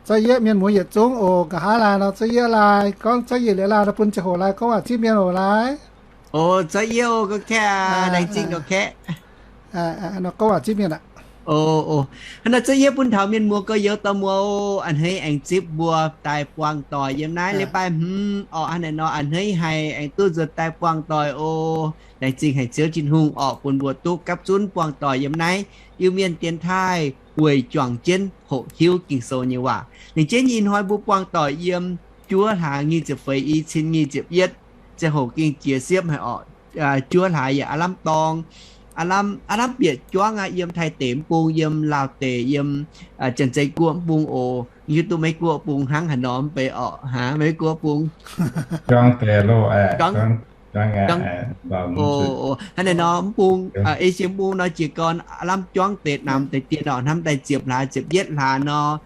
Zorqv yieqv mienh muoz yietc zungv oc. Nqa'haav laai nor zorqv yieqv laai, gorngv zorqv yieqv liuz laai nor bun ziangh hoc laai gorngv waac zipv mienh oc laai. Oc, zorqv yieqv oc, ga'kaeqv, laengz zingh ga'kaeqv. Nor gorngv waac zipv mienh aqv. Oc, hnangv naaiv zorqv yieqv bun taux mienh muoz gorx-youz dorh muoz oc, a'hneiv aengx zipv mbuo daaih buangh doic yiem naaiv leiz-baaix hmz orqc. Hnangv naaiv nor a'hneiv haih aengx duqv nzuonx daaih buangh doic oc. Laengz zingh haic Ziouv Tin-Hungh orqc, bun mbuo duqv gapv zunv buangh doic yiem naaiv Iu-Mienh dienx taaih weic juangc jienv hoqc hiuv Ging-Sou nyei waac. Lengc jeiv nyei ih hnoi mbuo buangh doic yiem juov hlaax nyic ziepc feix i cin nyic ziepc yietv, ziangh hoc gengh jiex siepv haic orqc. Juov hlaax yaac aav lamh dorng, aav lamh, aav lamh bieqc juangv aqv. Yiem Taiv deic mv bung, yiem Laauv deic, yiem Janx-Zei Guoqv mv bung oc, hiuv duqv Meiv Guoqv bung hnangv haaix nor mv bei orqc. Hnangv Meiv Guoqv bung, hnangv naaic nor mv bung, Esie mv bung nor jiez gorn aav lamh juangv deix namx deix dien orqc. Hnamv daaih ziepc hlaax ziepc yietv hlaax nor,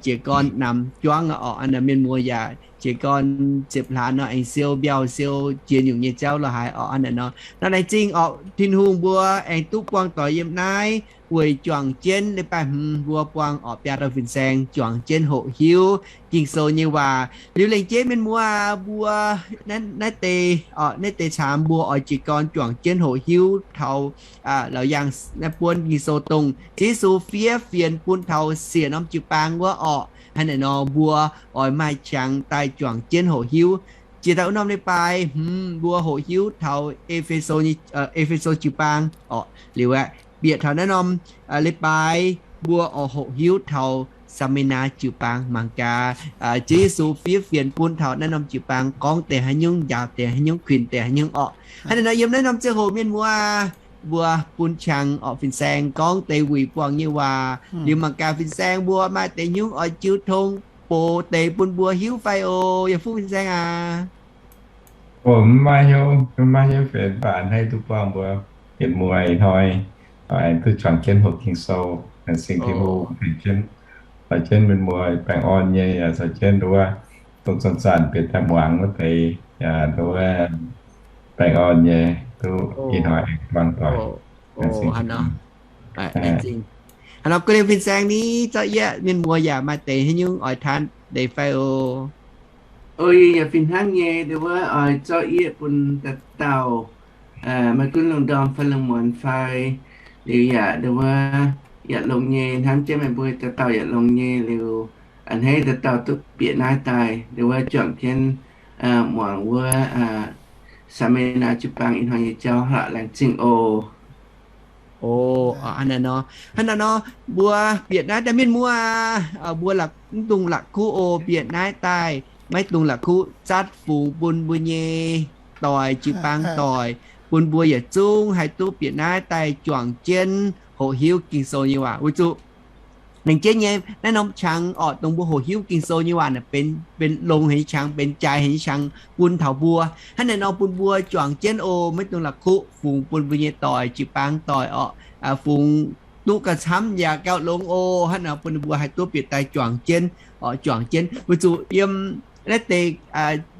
jiez gorn namx juangv orqc. Mienh muoz yaac jiez gorn ziepc hlaax nor aengx siou mbiauh siou jiex nyungc nyei jauv lorqc haaix orqc. Hnangv naaiv nor, nor laengz zingh orqc, Tin-Hungh mbuo aengx duqv buangh doic yiem naaiv weic juangc jienv leiz-baaix hmz mbuo buangh orqc biaa dauh fin-saeng juangc jienv hoqc hiuv Ging-Sou nyei waac. Liuz lengc jeiv mienh muoz mbuo naaiv deix, naaiv deix caamx mbuo oix jiez gorn juangc jienv hoqc hiuv taux Laauc Yaangh naaiv buonv Ging-Sou dongh Ziouv Yesu fiev fienx bun taux siec norm jiu-baang wuov orqc. Hnangv naaic nor mbuo oix maaih qangx daaih juangc jienv hoqc hiuv. Jiex daaih wuov norm leiz-baaix hmz mbuo hoqc hiuv taux E^fe^so, E^fe^so jiu-baang orqc. Liuz aeqv, bieqc taux naaiv norm leiz-baaix mbuo oix hoqc hiuv taux Sam^me^naa jiu-baang mangc gaax Ziouv Yesu fiev fienx bun taux naaiv norm jiu-baang gorngv deix haaix nyungc, njaaux deix haaix nyungc, kuinx deix haaix nyungc orqc. Hnangv naaic nor yiem naaiv norm ziangh hoc mienh muoz mbuo bun qangx orqc fin-saeng gorngv deix wuic buangh nyei waac. Liuz mangc gaax fin-saeng mbuo maaih deix nyungc oix jiu tong bouc deix bun mbuo hiuv fai oc, yaac fuqv fin-saeng aac. Mv maaih hnyouv, mv maaih hnyouv fienx, mv baac a'hneiv duqv buangh mbuo yietc muoz ih hnoi aengx duqv juangc jienv hoqc Ging-Sou, laengz zingh Tin-Hungh, caux jienv mienh muoz baengh orn nyei, yaac caux jienv nduov dongh zanc-zanc bieqc daaih muangx wuov deix, yaac nduov baengh orn nyei, duqv ih hnoi aengx buangh doic. Hnangv nor guv liemh fin-saeng ni, zorqv yieqv mienh muoz yaac maaih deix haaix nyungc oix taan deix fai oc. O, yie yaac fih hnangv nyei, nduov oix zorqv yieqv bun dauh dauh, maiv gunv lungh ndorm fai lungh muonz fai, liuz yaac nduov yaac longx nyei, hnamv jienv meih mbuo dauh dauh yaac longx nyei liuz, a'hneiv dauh dauh duqv bieqc naaiv daaih nduov juangc jienv muangx wuov Sam^me^naa jiu-baang ih hnoi nyei jauv hlaax laengz zingh oc. O, hnangv naaic nor, hnangv naaic nor, mbuo bieqc naaiv daaih mienh muoz, mbuo mv dungx la'kuqv oc. Bieqc naaiv daaih maiv dungx la'kuqv, zatv fungx bun mbuo nyei doic, jiu-baang doic, bun mbuo yietc zungv haih duqv bieqc naaiv daaih juangc jienv hoqc hiuv Ging-Sou nyei waac. Weic zuqc lengc jeiv nyei naaiv norm qangx orqc, dongh mbuo hoqc hiuv Ging-Sou nyei waac naaic benx, benx longx haic nyei qangx, benx jaaix haic nyei qangx bun taux mbuo. Hnangv naaic nor bun mbuo juangc jienv oc. Maiv dungx la'kuqv, fungx bun mbuo nyei doic, jiu-baang doic orqc, fungx duqv gauh camv yaac gauh longx oc. Hnangv naaic nor bun ninh mbuo haih duqv bieqc daaih juangc jienv orqc, juangc jienv. Weic zuqc yiem naaiv deix,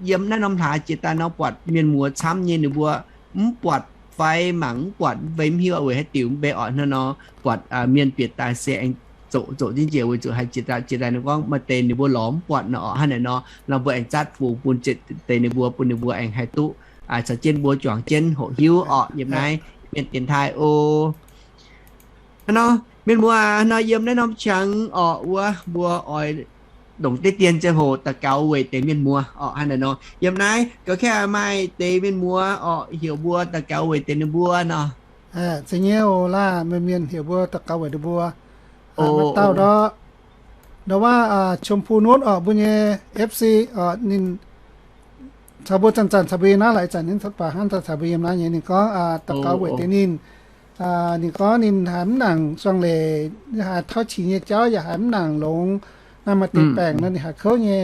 yiem naaiv norm hlaax jiex daaih nor buatc mienh muoz camv nyei, ninh mbuo mv buatc fai mangc mv buatc mv bei mv hiuv weic haaix diuc mv bei orqc. Hnangv nor buatc mienh bieqc daaih se aengx zoqc zoqc jienv njiec, weic zuqc haaix jiex daaih, jiex daaih ninh gorngv maaih deix ninh mbuo lorz mv buatc nor orqc. Hnangv naaic nor, nor mbuo aengx zatv fungx bun deix ninh mbuo, bun ninh mbuo aengx haih duqv caux jienv mbuo juangc jienv hoqc hiuv orqc yiem naaiv mienh dienx taaih oc. Hnangv nor mienh muoz, nor yiem naaiv norm qangx orqc wuov mbuo oix ndongc deix dien ziangh hoc daux gaux weic deix mienh muoz orqc. Hnangv naaic nor yiem naaiv ga'kaeqv maaih deix mienh muoz orqc heuc mbuo daux gaux weic deix ninh mbuo nor. Zeiz nyei oc laah, meih mienh heuc mbuo daux gaux weic ninh mbuo. Maaih dauh ndor, ndor waav Chom Pu Nutv orqc, mbuo nyei F C orqc, ninh caux mbuo zanc-zanc caux mbuo yiem naaiv laaix zanc, ninh baac hnangv zanc caux mbuo yiem naaiv nyei. Ninh gorngv daux gaux weic deix ninh. Ninh gorngv ninh haiz mv nangc zuangx leiz, haiz tauv qiex nyei jauv yaac haiz mv nangc longx. Naaiv maaih deix baengc nor ninh haiz kouv nyei.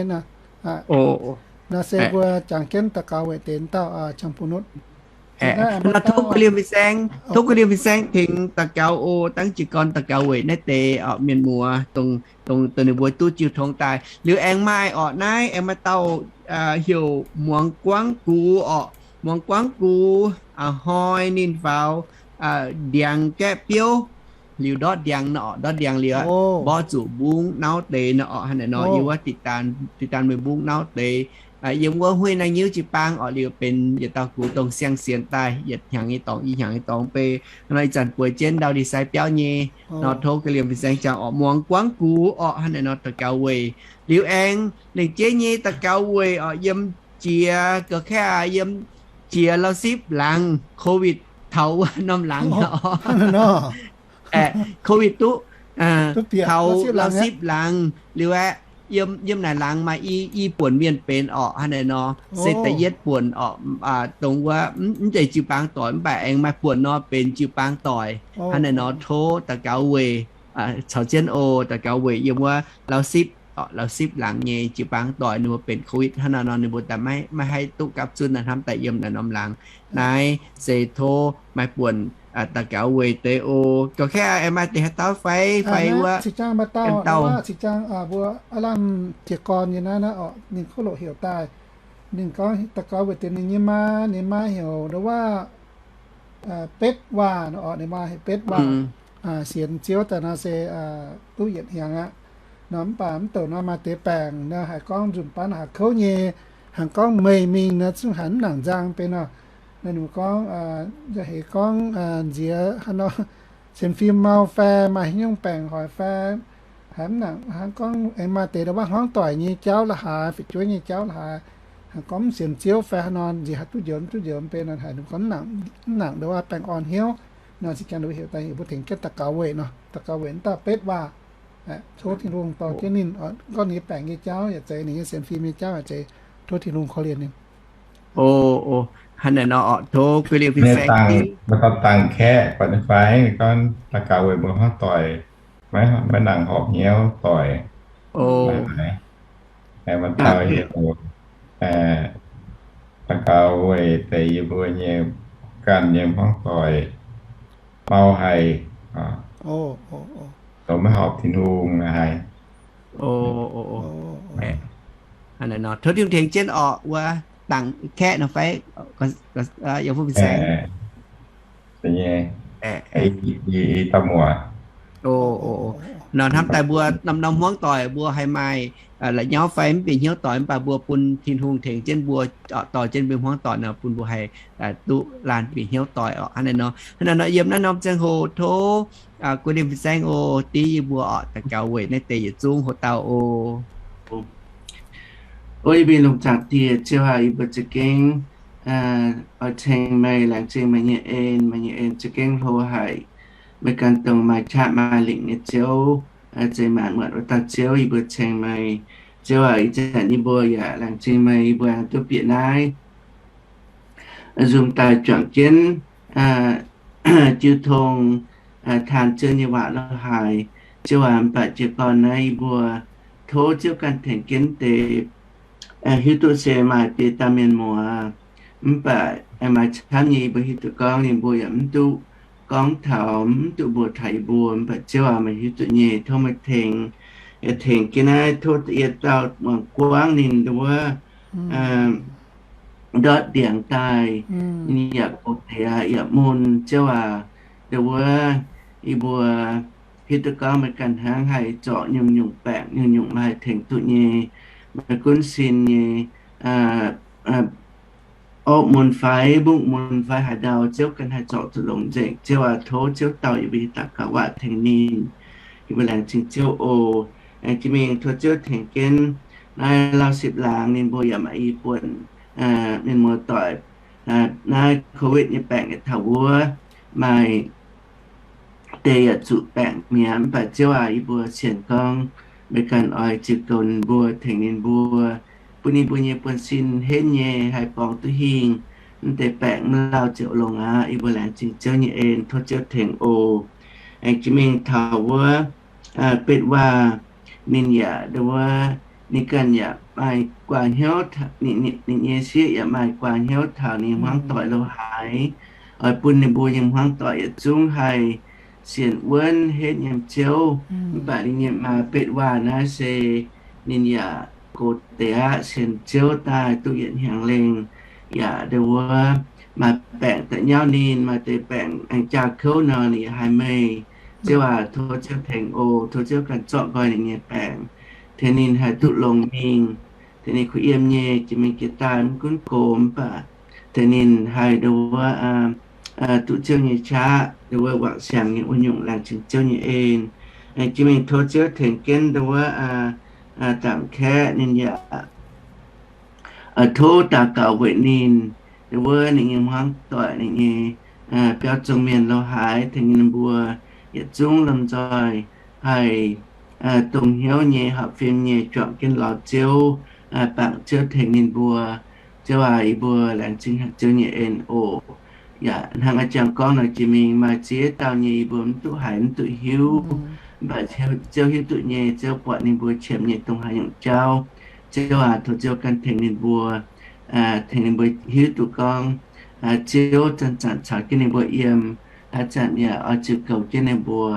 Naaiv se mbuo jangx jienv daux gaux weic deix dauh Chom Pu Nutv. Tov kuv liemh fin-saeng, tov kuv liemh fin-saeng tengx daux gaux oc. Dangv jiez gorn daux gaux weic naaiv deix mienh muoz, dongh, dongh ninh mbuo duqv jiu tong daaih. Liuz aengx maaih orqc, naaiv aengx maaih dauh heuc Muangx Guangv Gux orqc. Muangx Guangv Gux a'hnoi ninh faaux ndiangx gaeqv biouv. liuz ndortv ndiangx nor orqc, ndortv ndiangx liuz aqv, mborqv zuqc mbungv nauv deix nor orqc, hnangv naaic nor yiem wuov diqc daan, diqc daan meih mbungv nauv deix, yiem wuov huih naaiv nyiuv jiu-baang orqc, liuz benx yietc dauh gux dongh siang-sienx daaih yietc hnyangx nyei dorngx, i hnyangx nyei dorngx beiv. Hnangv naaiv ih zanc bueix jienv ndau ndie-sai biauv nyei nor, tov ga'lienh fin-saeng jangx orqc muangx guangv gux orqc, hnangv naaic nor daux gaux weic. Liuz aengx lengc jeiv nyei daux gaux weic orqc, yiem jiex ga'kaeqv aqv, yiem jiex lauh sipv laangz COVID taux wuov norm laangz orqc. COVID duqv taux lauh sipv laangz liuz aeqv, yiem, yiem naaic laangz maaih i, i buonc mienh benx orqc, hnangv naaic nor se da'yietv buonc orqc, dongh wuov mv zeiz jiu-baang doic mv baac aengx maaih buonc nor benx jiu-baang doic, hnangv naaic nor tov daux gaux weic caux jienv oc. Daux gaux weic yiem wuov lauh sipv, lauh sipv laangz nyei jiu-baang doic ninh mbuo benx COVID hnangv naaic nor ninh mbuo daaih maiv, maiv haih duqv gapv zunv naaiv hnamv daaih yiem naaic norm laangz. Naaiv se tov maaih buonc daux gaux weic deix oc. Ga'kaeqv aengx maaih deix haaix dauh fai, fai wuov, cing jang maaih dauh, cing jang mbuo aav lamh jiez gorn nyei naaiv, naaiv orqc ninh kuv loqc heuc daaih. Ninh gorngv daux gaux weic deix ninh nyei maa, ninh maa heuc ndau wuov betv waac nor orqc, ninh maa heuc betv waac. Sienx Ziouv daaih nor se duqv yietc hnyangx aqv. Nor mv baac mv douc nor maaih deix baengc nor haiz gorngv nzunc baan haaix kouv nyei, haiz gorngv meih mingh nor zungv haiz mv nangc nzang benx nor. Nor ninh gorngv, haiz gorngv nziex haaix nor, sienx fim mau fai maaih haaix nyungc baengc hoic fai haiz mv nangc, haiz gorngv aengx maaih deix ndau wuov hmuangv doic nyei jauv la'haaix, fu'jueiv nyei jauv la'haaix, haiz gorngv mv sienx Ziouv fai haaix nor nziex haaix duqv njoux mv duqv njoux benx nor haiz ninh gorngv mv nangc ndau wuov baengh orn hnyouv. Nor cing jang ndau wuov heuc daaih heuc mbuo tengx jienv daux gaux weic nor, daux gaux weic mv dauh betv waac, tov Tin-Hungh dorh jienv ninh, gorngv ninh nyei baengc nyei jauv yaac zeiz, ninh nyei sienx fim nyei jauv yaac zeiz, tov Tin-Hungh korv-lienh ninh. O, hnangv naaic nor orqc, tov ga'lienh fin-saeng dangh, maaih dauh dangh kaeqv buatc ninh fai, gorngv daux gaux weic mbuo hmuangv doic, maiv nangc horpc hnyouv doic. Maaih taux daux gaux weic deix yie mbuo nyei ganh nyei hmuangv doic mau haic, dongh maiv horpc Tin-Hungh haic. Tov Tin-Hungh tengx jienv orqc wuov dangh kaeqv nor fai, yiem fuqv fin-saeng. Nor hnamv daaih mbuo norm-norm hmuangv doic mbuo haih maaih la'nyauv fai mv bieqc hnyouv doic mv baac mbuo bun Tin-Hungh tengx jienv mbuo, dorh jienv mbuo hmuangv doic nor bun mbuo haih duqv laanh bieqc hnyouv doic orqc. Hnangv naaic nor, hnangv naaic nor yiem naaiv norm ziangh hoc tov ga'lienh fin-saeng oc, div yie mbuo orqc daux gaux weic naaiv deix yietc zungv hoc dauh oc. O yie mbuo longc zaangc Diex Ziouv aac, yie mbuo za'gengh oix ceng meih, laengz zingh meih nyei en, meih nyei en za'gengh hlo haic. Meih ganh dongh maaih qaqv maaih lingc nyei Ziouv, zeix maanc muotc wuov dauh Ziouv, yie mbuo ceng meih. Ziouv aac, ih zanc yie mbuo yaac laengz zingh meih, yie mbuo aengx duqv bieqc naaiv nzunc daaih juangc jienv jiu tong, taan Ziouv nyei waac lo haaix. Ziouv aac, mv baac jiez gorn naaiv yie mbuo tov Ziouv ganh tengx jienv deix hiuv duqv se maaih deix dauh mienh muoz, mv baac maaih camv nyei yie mbuo hiuv duqv gorngv ninh mbuo yaac mv duqv gorngv taux, mv duqv mbuox taux yie mbuo, mv baac Ziouv aac, meih hiuv duqv nyei. Tov meih tengx, tengx jienv naaiv, tov yietc dauh muangx guangv ninh nduov ndortv ndiangx daaih, ninh yaac gox deix aqv, yaac mun. Ziouv aac, nduov wuov yie mbuo hiuv duqv gorngv meih ganh hnangv haih zorc nyungc-nyungc baengc, nyungc-nyungc maaih haih tengx duqv nyei, meih gunv sin nyei, opv mun fai mbungv mun fai haaix ndau, Ziouv ganh haih zorc zuqc longx nzengc. Ziouv aac, tov Ziouv dauh yie mbuo nyei daux gaux waac tengx ninh. Yie mbuo laengz zingh Ziouv oc. Aengx jiex mingh tov Ziouv tengx jienv naaiv Lauv Sipv Laangz ninh mbuo yaac maaih i buonc mienh muoz-doic naaiv COVID nyei baengc yietc taux wuov, maaih deix yaac zuqc baengc mi'aqv. Mv baac Ziouv aac, yie mbuo sienx gorngv meih ganh oix ziux goux ninh mbuo, tengx ninh mbuo, bun ninh mbuo nyei buonv-sin henv nyei haih borngz duqv hingh, mv deix baengc mv lauh ziouc longx aqv. Yie mbuo laengz zingh Ziouv nyei en, tov Ziouv tengx oc. Aengx jiex mingh taux wuov betv waac, ninh yaac nduov wuov, ninh ganh yaac maaih guaax hnyouv, ninh nyei sieqv yaac maaih guaax hnyouv taux ninh hmuangv doic lo haaix, oix bun ninh mbuo nyei hmuangv doic yietc zungv haih sienx wuonv henv yiem Ziouv. Mv baac ninh nyei maa betv waac naaiv se ninh yaac gox deix aqv, sienx Ziouv daaih duqv yietc hnyangx lengh, yaac nduov wuov maaih baengc da'nyauv ninh, maaih deix baengc aengx jaa kouv nor, ninh yaac haih meih Ziouv aac, tov Ziouv tengx oc. Tov Ziouv ganh zorqv nqoi ninh nyei baengc, tengx ninh haih duqv longx mingh, tengx ninh kuh yiem nyei jiex mingh jiex daaih mv gunv gox mv baac tengx ninh haih ndo wuov duqv Ziouv nyei qaqv, ndo wuov wangc siangx nyei wuov nyungc laengz zingh Ziouv nyei en. Jiex mingh tov Ziouv tengx jienv ndo wuov Zaangc Kaeqv ninh yaac tov daux gaux weic ninh, ndo wuov ninh nyei hmuangv doic, ninh nyei biauv zong mienh lo haaix, tengx ninh mbuo yietc zungv lomh nzoih haih dongh hnyouv nyei, horpc fim nyei, juangc jienv lorz Ziouv, bangc Ziouv tengx ninh mbuo. Ziouv aac, yie mbuo laengz zingh haic Ziouv nyei en oc. Yaac hnangv a'jang gorngv nor, jiex mingh maaih ziex dauh nyei yie mbuo mv duqv haiz mv duqv hiuv, mv baac Ziouv hiuv duqv nyei. Ziouv buatc ninh mbuo qiemx nyei dongh haaix nyungc jauv. Ziouv aac, tov Ziouv ganh tengx ninh mbuo, tengx ninh mbuo hiuv duqv gorngv Ziouv zanc-zanc caux jienv ninh mbuo yiem, haaix zanc yaac oix zuqc goux jienv ninh mbuo.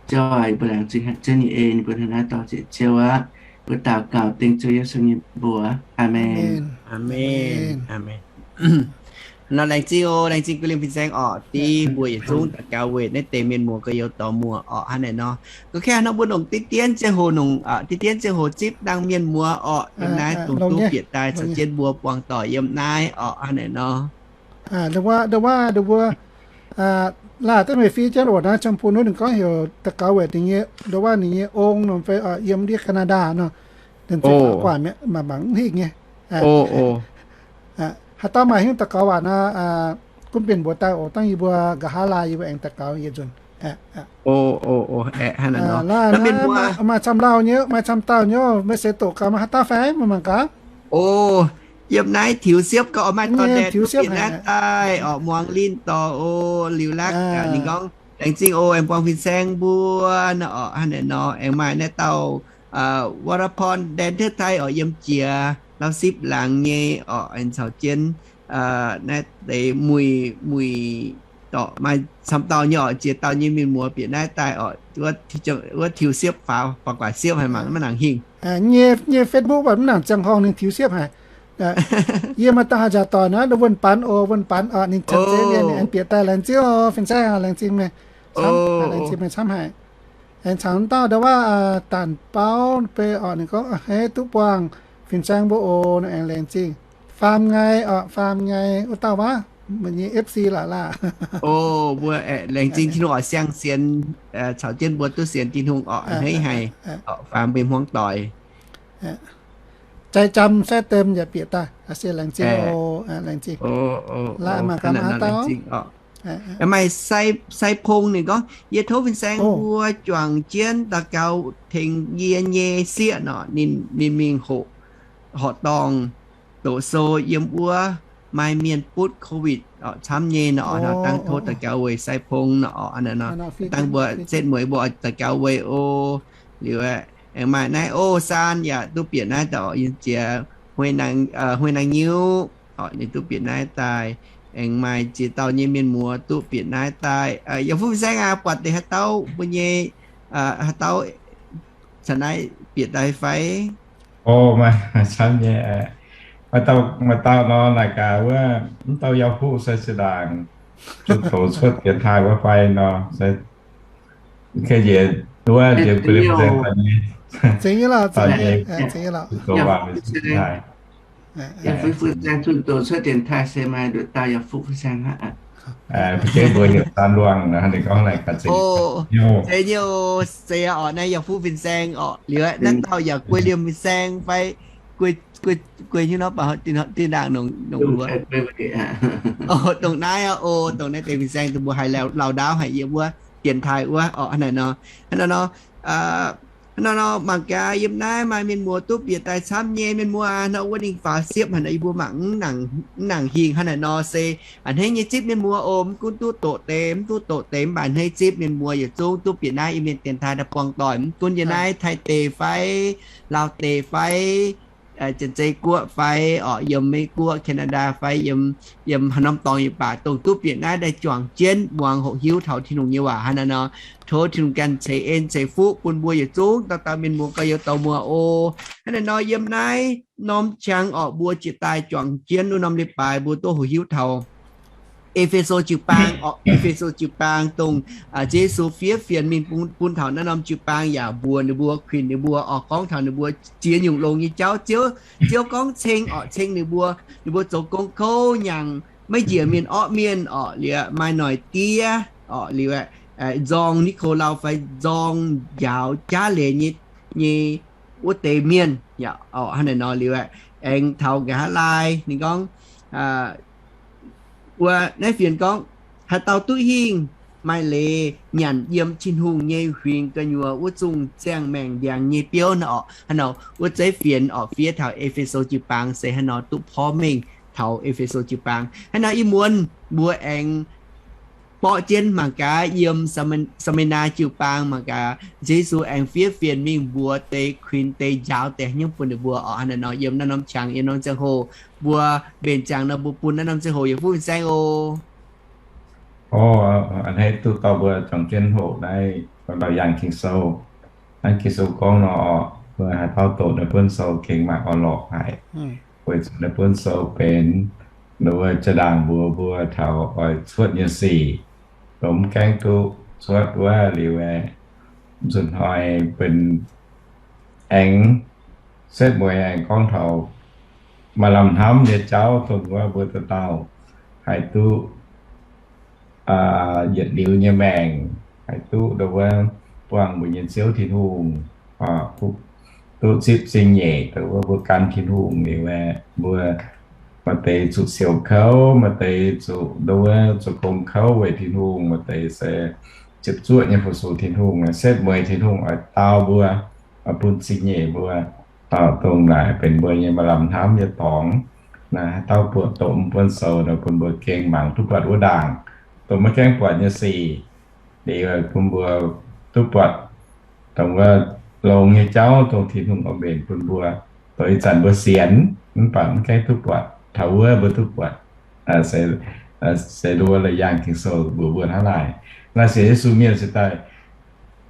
Ziouv aac, yie mbuo laengz zingh haic Ziouv nyei en, yie mbuo hnangv naaiv dor-ziec Ziouv aqv. Mbuo daux gaux dengv Ziouv Yesu nyei mbuox. Aamen. Aamen. Nor laengz zingh oc, laengz zingh gu'nyuoz fin-saeng orqc, dingh mbuo yietc zungv daux gaux weic naaiv deix mienh muoz gorx-youz dorh muoz orqc. Hnangv naaiv nor, gorngv kaav nor mbuo longc diqv dienv ziangh hoc, longc diqv dienv ziangh hoc zipv dangh mienh muoz orqc, yiem naaiv dongh duqv bieqc daaih caux jienv mbuo buangh doic yiem naaiv orqc. Hnangv naaiv nor, ndo wuov, ndo wuov, ndo wuov, laah deix meih fiev jienv oc, naaiv ziangh bun wuov ninh gorngv heuc daux gaux weic ninh nyei, ndo wuov ninh nyei ong nor fai yiem ndiev Canada nor, ninh zeix guaax mi'aqv, mangc mangc mv hingh nyei. Haaix dauh maaih haaix nyungc daux gaux waac nor, gunv bienh mbuox daaih oc. Dangh yie mbuo nqa'haav laai yie mbuo aengx daux gaux yietc nzunc. Maaih camv lauh nyei, maaih camv dauh nyei, meih se doqc gaax maaih haaix dauh fai? Mangc gaax. O, yiem naaiv tiux siepv gauh oix maaih dorn ndaengc tiux siepv naaiv daaih orqc, muangx linh dorh o, liuz lakv ninh gorngv, laengz zingh oc, aengx buangh fin-saeng mbuo nor orqc. Hnangv naaiv nor, aengx maaih naaiv dauh Waraporn Dancer Thai orqc, yiem jiex Lauv Sipv laangz nyei orqc, aengx caux jienv naaiv deix muic, muic dorqc maaih camv dauh nyei orqc, ziex dauh nyei mienh muoz bieqc naaiv daaih orqc, wuov tiux siepv faaux, faaux guaax siepv haic mangc maiv nangc hingh. Nyei Facebook mv nangc ziangh horngh ninh tiux siepv haic. Yie maaih dauh haaix nziaauc doic naaiv, wuonh Banx oc, wuonh Banx orqc, ninh cien zeiv nyei, ninh aengx bieqc daaih, laengz zingh oc, fin-saeng aac, laengz zingh meih, laengz zingh meih camv haic. Aengx caux dauh ndo wuov Daanh Bauv Beiv orqc, ninh gorngv, Hei, duqv buangh fin-saeng mbuo oc, aengx laengz zingh. Faam Nyai orqc, Faam Nyai wuov dauh waac, meih nyei F C laaix laah. O, mbuo laengz zingh Tin-Hungh oc, siang sienx caux jienv mbuo duqv sienx Tin-Hungh orqc, a'hneiv haic orqc, faam mbuo hmuangv doic. Jai Jam Sai Dem yaac bieqc daaih, se laengz zingh oc, laengz zingh. Laaih mangc gaax maaih haaix dauh. Maaih Sai Pong ninh gorngv, Yie tov fin-saeng mbuo juangc jienv daux gaux tengx yie nyei sieqv nor, ninh mingh hoqc, horqc dorngh doqc sou yiem wuov, maaih mienh butv COVID camv nyei nor, dangh tov daux gaux weic Sai Pong nor, dangh mbuo setv mueiz mbuo daux gaux weic o. Liuz aengx maaih naaiv o, Saan yaac duqv bieqc naaiv daaih orqc, yiem jiex Huei Naang Nyiuv orqc, ninh duqv bieqc naaiv daaih. Aengx maaih ziex dauh nyei mienh muoz duqv bieqc naaiv daaih. Yaac fuqv fin-saeng aac, buatc deix haaix dauh mbuo nyei, haaix dauh caux naaiv bieqc daaih fai? O, maaih camv nyei. Maaih dauh, maaih dauh nor naaic gaax wuov, mv dauh Yauh Fuqv se zinh ndaangc zuqc doqc cuotv dienx taaih wuov fai nor, se njiec wuov njiec gu'nyuoz fin-saeng nyei, zingx nyei lorqc, zingx nyei lorqc. Yaac fuqv fin-saeng zuqc doqc cuotv dienx taaih se maaih nduqc dauh Yaac fuqv fin-saeng aqv. Mbuo heuc Saan Luangh nor, ninh gorngv naaic gaax zingx. Zeiz nyei oc, zeiz orqc, naaiv Yaac fuqv fin-saeng orqc, liuz naaiv dauh yaac guei liemh fin-saeng fai guei, guei hnyouv nor, baac tin ndaangc nongc wuov. Dongh naaiv oc, dongh naaiv deix fin-saeng dongh mbuo haiz lauh ndaauv haic yiem wuov dienx taaih wuov orqc. Hnangv naaiv nor, hnangv naaiv nor, hnangv naaiv nor mangc gaax yiem naaiv maaih mienh muoz duqv bieqc daaih camv nyei. Mienh muoz nor, wuov ninh faaux siepv haic nor, yie mbuo mangc mv nangc hingh. Hnangv naaiv nor se a'hneiv nyei zipv mienh muoz oc. Mv gunv duqv doqc deix, mv duqv doqc deix, mv baac a'hneiv zipv mienh muoz yietc zungv duqv bieqc naaiv Iu-Mienh dienx taaih daaih buangh doic. Mv gunv yiem naaiv Taiv deic fai, Laauv deic fai, Janx-Zei Guoqv fai orqc, yiem Meiv Guoqv, Canada fai yiem, yiem haaix norm dorngx yaac baac, dongh duqv bieqc naaiv daaih juangc jienv muangx hoqc hiuv taux Tin-Hungh nyei waac. Hnangv naaiv nor, tov Tin-Hungh ganh ceix en ceix fuqv bun mbuo yietc zungv dauh dauh mienh muoz gorx-youz dorh muoz oc. Hnangv naaiv nor, yiem naaiv norm qangx orqc, mbuo jiex daaih juangc jienv wuov norm leiz-baaix mbuo duqv hoqc hiuv taux E^fe^so jiu-baang orqc, E^fe^so jiu-baang dongh Ziouv Yesu fiev fienx mingh bun taux naaiv norm jiu-baang yaac mbuox ninh mbuo, kuinx ninh mbuo orqc, gorngv taux ninh mbuo ziex nyungc longx nyei jauv. Ziouv, Ziouv gorngv ceng orqc, ceng ninh mbuo, ninh mbuo zoux gong kouv, nyaangc maiv njiec mienh orqv mienh orqc, liuz maaih noic diev orqc, liuz nzorng Ni^ko^lau fai nzorng njaaux jaav leiz nyei, nyei wuov deix mienh orqc. Hnangv naaic nor liuz aengx taux nqa'haav laai ninh gorngv, wuov naaiv fienx gorngv, haaix dauh duqv hingh, maaih leiz nyanc yiem Tin-Hungh nyei huingx gu'nyuoz wuov zungh ziangh maengc ndiangx nyei biouv nor orqc. Hnangv naaic wuov zeiv fienx orqc fiev taux E^fe^so jiu-baang se hnangv naaiv nor duqv porv mengh taux E^fe^so jiu-baang. Hnangv naaiv nor ih muonz mbuo aengx borqv jienv mangc gaax yiem Sambinaa jiu-baang mangc gaax Yesu aengx fiev fienx mingh mbuox deix, kuinx deix, njaaux deix nyungc bun ninh mbuo orqc. Hnangv naaiv nor yiem naaiv norm qangx, yiem norm ziangh hoc mbuo mbenc ziangx nor mbuo bun naaiv norm ziangh hoc yietc fuqv fin-saeng oc. A'hneiv duqv dorh mbuo juangc jienv hoqc naaiv Laauc Yaangh Ging-Sou. Naaiv Ging-Sou gorngv nor, mbuo haaix dauh doqc naaiv buonv sou gengh maaih orn-lorqc haic, weic zuqc naaiv buonv sou benx wuov jaa-ndaangc mbuox mbuo taux oix cuotv nyei sic. Lomh mv gaengh duqv cuotv wuov liuz, nzunc hnoi benx aengx setv mueiz aengx gorngv taux maaih lamh hnamv nyei jauv dongh wuov mbuo dauh dauh haih duqv yietc liuz nyei maengc, haih duqv ndongc wuov buangh mbuo nyei Ziouv Tin-Hungh, duqv zipv zingh nyeic, ndongc wuov mbuo gan Tin-Hungh liuz, mbuo maaih deix zuqc siouc kouv, maaih deix zuqc ndongc wuov zoux gong kouv weic Tin-Hungh, maaih deix se ziepc zuoqv nyei fu-sux Tin-Hungh. Setv mueiz Tin-Hungh oix dau mbuo, oix bun zingh nyeic mbuo, dongh naaic benx mbuo nyei maaih lamh hnamv nyei dorngx. Naaiv haaix dauh buatc doqc mv buonv sou nor bun mbuo gengh mangc duqv buatc wuov ndaangc, dongh maiv gaengh buatc nyei sic. Liuz bun mbuo duqv buatc dongh wuov longx nyei jauv dongh Tin-Hungh oix mbenc bun mbuo. Dongh ih zanc mbuo sienx mv baac mv gaengh duqv buatc, taux wuov mbuo duqv buatc. Se ndongc wuov Laauc Yaangh Ging-Sou mbuox mbuo hnangv naaic. Naaiv sienx Yesu mienh se daaih,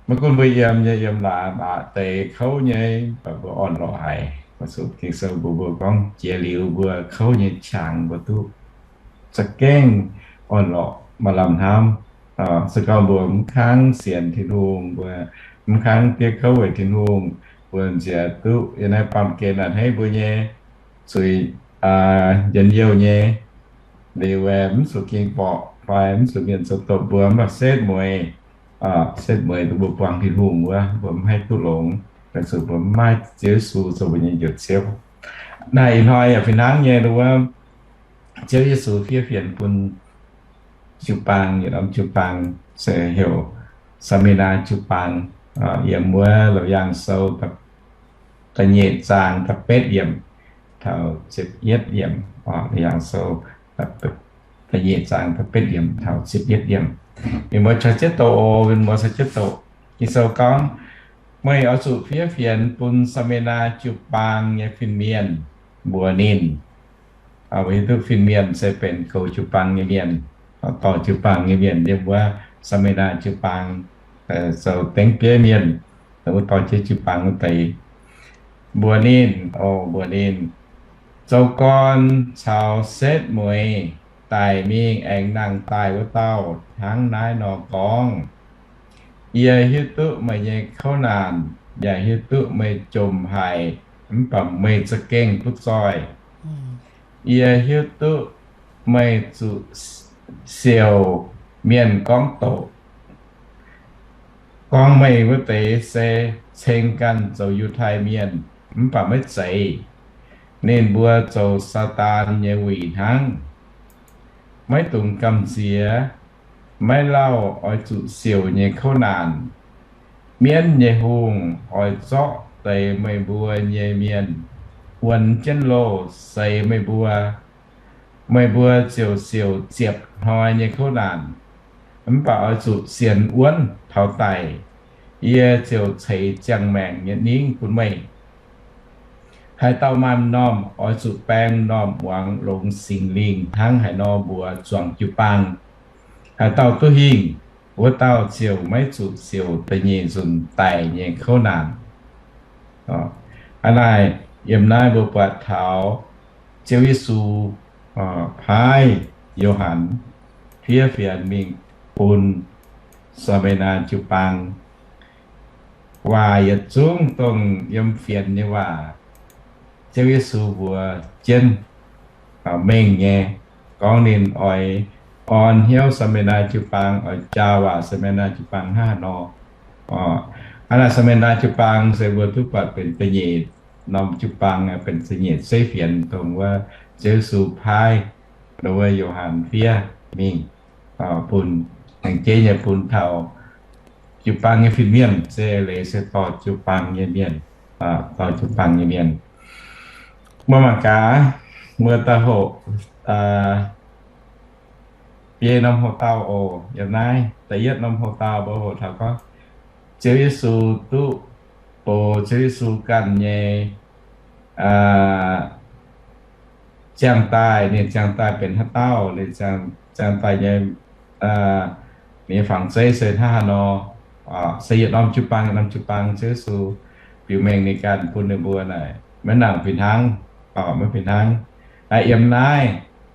maiv gunv mbuo yiem nyei yiem laaix maaih deix kouv nyei, mv baac mbuo orn-lorqc haic. Maiv zuqc Ging-Sou mbuox mbuo gorngv jiex liuz mbuo kouv nyei qangx mbuo duqv za'gengh orn-lorqc maaih lamh hnamv. Se gorngv mbuo mv kangv sienx Tin-Hungh, mbuo mv kangv diev kouv weic Tin-Hungh, mbuo nziex duqv yiem naaiv baamh gen a'hneiv mbuo nyei zuiz njien-youh nyei, liuz mv zuqc ging borqc fai mv zuqc mienh zoux doqc mbuo, mv baac setv mueiz, setv mueiz dongh mbuo buangh Tin-Hungh wuov, mbuo mv haih duqv longx, weic zuqc mbuo mv maaih Ziouv Yesu zoux mbuo nyei Njoux Ziouv. Naaiv ih hnoi yaac fih hnangv nyei wuov, Ziouv Yesu fiev fienx bun jiu-baang, yietc norm jiu-baang se heuc Sambinaa jiu-baang, yiem wuov Laauc Yaangh Sou da'nyeic zaang da'betv yiemc taux ziepc yietv yiemc. Laauc Yaangh Sou da'nyeic zaang da'betv yiemc taux ziepc yietv yiemc. Mienh muoz caux jienv doqc oc, mienh muoz caux jienv doqc. Ging-Sou gorngv, meih oix zuqc fiev fienx bun Sambinaa jiu-baang nyei fin-mienh, mbuox ninh, mbuo hiuv duqv fin-mienh se benx goux jiu-baang nyei mienh, dorh jiu-baang nyei mienh yiem wuov Sambinaa jiu-baang zoux dengv bieiv mienh, wuov dorh jienv jiu-baang wuov deix. Mbuox ninh, o mbuox ninh, zoux gorn caux setv mueiz daic mingh aengx nangh daaih wuov dauh hnangv naaiv nor gorngv, yie hiuv duqv meih nyei kouv naanc, yaac hiuv duqv meih jomc haic, mv baac meih za'gengh duqv zoih. Yie hiuv duqv meih zuqc siouc mienh gorngv doqc, gorngv meih wuov deix se ceng ganh zoux Yiutai Mienh, mv baac maiv zeiz. Ninh mbuo zoux Saadaan nyei wuic hnangv. Maiv dungx gamh nziex, maiv lauh oix zuqc siouc nyei kouv naanc. Mienv nyei hungh oix zorqv deix meih mbuo nyei mienh wuonx jienv loh seix meih mbuo. Meih mbuo ziouc siouc ziepc hnoi nyei kouv naanc, mv baac oix zuqc sienx wuonv taux daic, yie ziouc ceix ziangh maengc nyei ningv bun meih. Haaix dauh maaih m'normh oix zuqc baeng m'normh muangx longx Singx Lingh hnangv haaix nor mbuox zuangx jiu-baang. Haaix dauh duqv hingh, wuov dauh ziouc maiv zuqc siouc da'nyeic nzunc daic nyei kouv naanc. Hnangv naaic, yiem naaiv mbuo buatc taux Ziouv Yesu paaiv Yo^han fiev fienx mingh bun Saa^me^naa jiu-baang. Waac yietc zungv dongh yiem fienx nyei waac, Ziouv Yesu mbuox jienv mengh nyei, gorngv ninh oix orn hnyouv Saa^me^naa jiu-baang, oix jaa waac Saa^me^naa jiu-baang hnangv haaix nor. Hnangv naaic Saa^me^naa jiu-baang se mbuo duqv buatc benx da'nyeic norm jiu-baang, benx da'nyeic seiv fienx dongh wuov Ziouv Yesu paaiv wuov Yo^han fiev mingh bun, aengx jeiv nyei bun taux jiu-baang nyei fin-mienh, se leiz se dorh jiu-baang nyei mienh, dorh jiu-baang nyei mienh. Mbuo mangc gaax, mbuo da'hoc biei norm hoc-dauh oc. Yiem naaiv da'yietv norm hoc-dauh mbuo hoqc taux gorngv Ziouv Yesu duqv box Ziouv Yesu ganh nyei ziangh daaih, ninh ziangh daaih benx haaix dauh, ninh ziangh daaih nyei, ninh nyei fangx zeiv se hnangv haaix nor. Se yietc norm jiu-baang, yietc norm jiu-baang Ziouv Yesu biux mengh ninh ganh bun ninh mbuo naaic, maiv nangc fih hnangv, maiv fih hnangv. Yiem naaiv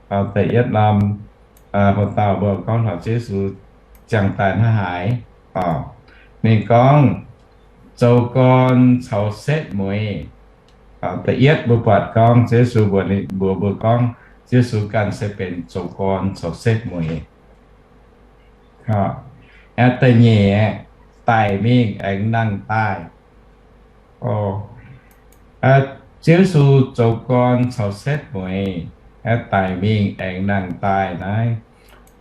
da'yietv norm hoc-dauh mbuo gorngv taux Ziouv Yesu ziangh daaih hnangv haaix. Ninh gorngv, zoux gorn caux setv mueiz. Da'yietv mbuo buatc gorngv Ziouv Yesu mbuox, mbuox mbuo gorngv Ziouv Yesu ganh se benx zoux gorn caux setv mueiz. Aeqv, da'nyeic, daic mingh aengx nangh daaih. Ziouv Yesu zoux gorn caux setv mueiz, aeqv, daic mingh aengx nangh daaih naaiv,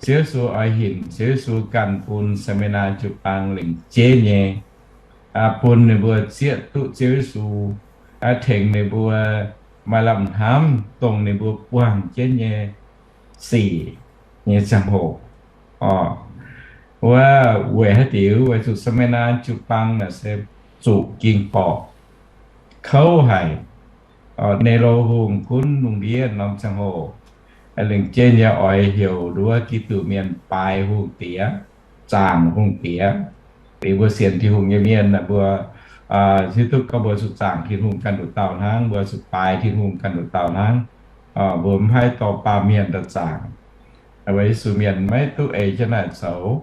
Ziouv Yesu oix hinc Ziouv Yesu ganh bun Saa^me^naa jiu-baang lengc jeiv nyei, bun ninh mbuo zieqv duqv Ziouv Yesu, tengx ninh mbuo maaih lamh hnamv dongh ninh mbuo buangh jienv nyei sic nyei ziangh hoc. Wuov weic haaix diuc? Weic zuqc Saa^me^naa jiu-baang naaic se zuqc ging-borqc kouv haic. Nero Hungh gunv lungh ndiev norm ziangh hoc, lengc jeiv nyei oix heuc nduov Giduc Mienh baaix hungh diex, zaangc hungh diex. Liuz mbuo sienx Tin-Hungh nyei mienh, mbuo hiuv duqv gorngv mbuo zuqc zaangc Tin-Hungh ganh nduqc dauh hnangv, mbuo zuqc baaix Tin-Hungh ganh nduqc dauh hnangv. Mbuo mv haih dorh baamh mienh daaih zaangc. Weic Yesu Mienh maiv duqv ei jienv naaic zoux.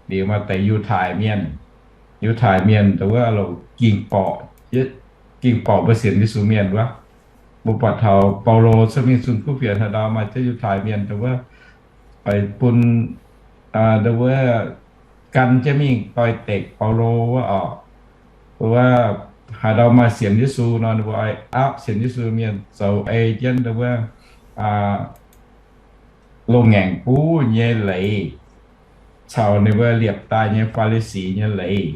Liuz maaih deix Yiutai Mienh, Yiutai Mienh dongh wuov loc ging-borqc, ging-borqc mbuo sienx Yesu Mienh wuov. Mbuo buatc taux Baulo cuotv mingh zunh kuv fienx haaix ndau maaih jienv Yiutai Mienh dongh wuov, oix bun, dongh wuov gan jienv mingh doix-dekc Baulo wuov oc. Dongh wuov haaix ndau maaih sienx Yesu nor, ninh mbuo oix aapv sienx Yesu mienh zoux ei jienv dongh wuov loz-ngaengc buv nyei leiz caux ninh mbuo liepc daaih nyei Faa^li^si nyei leiz.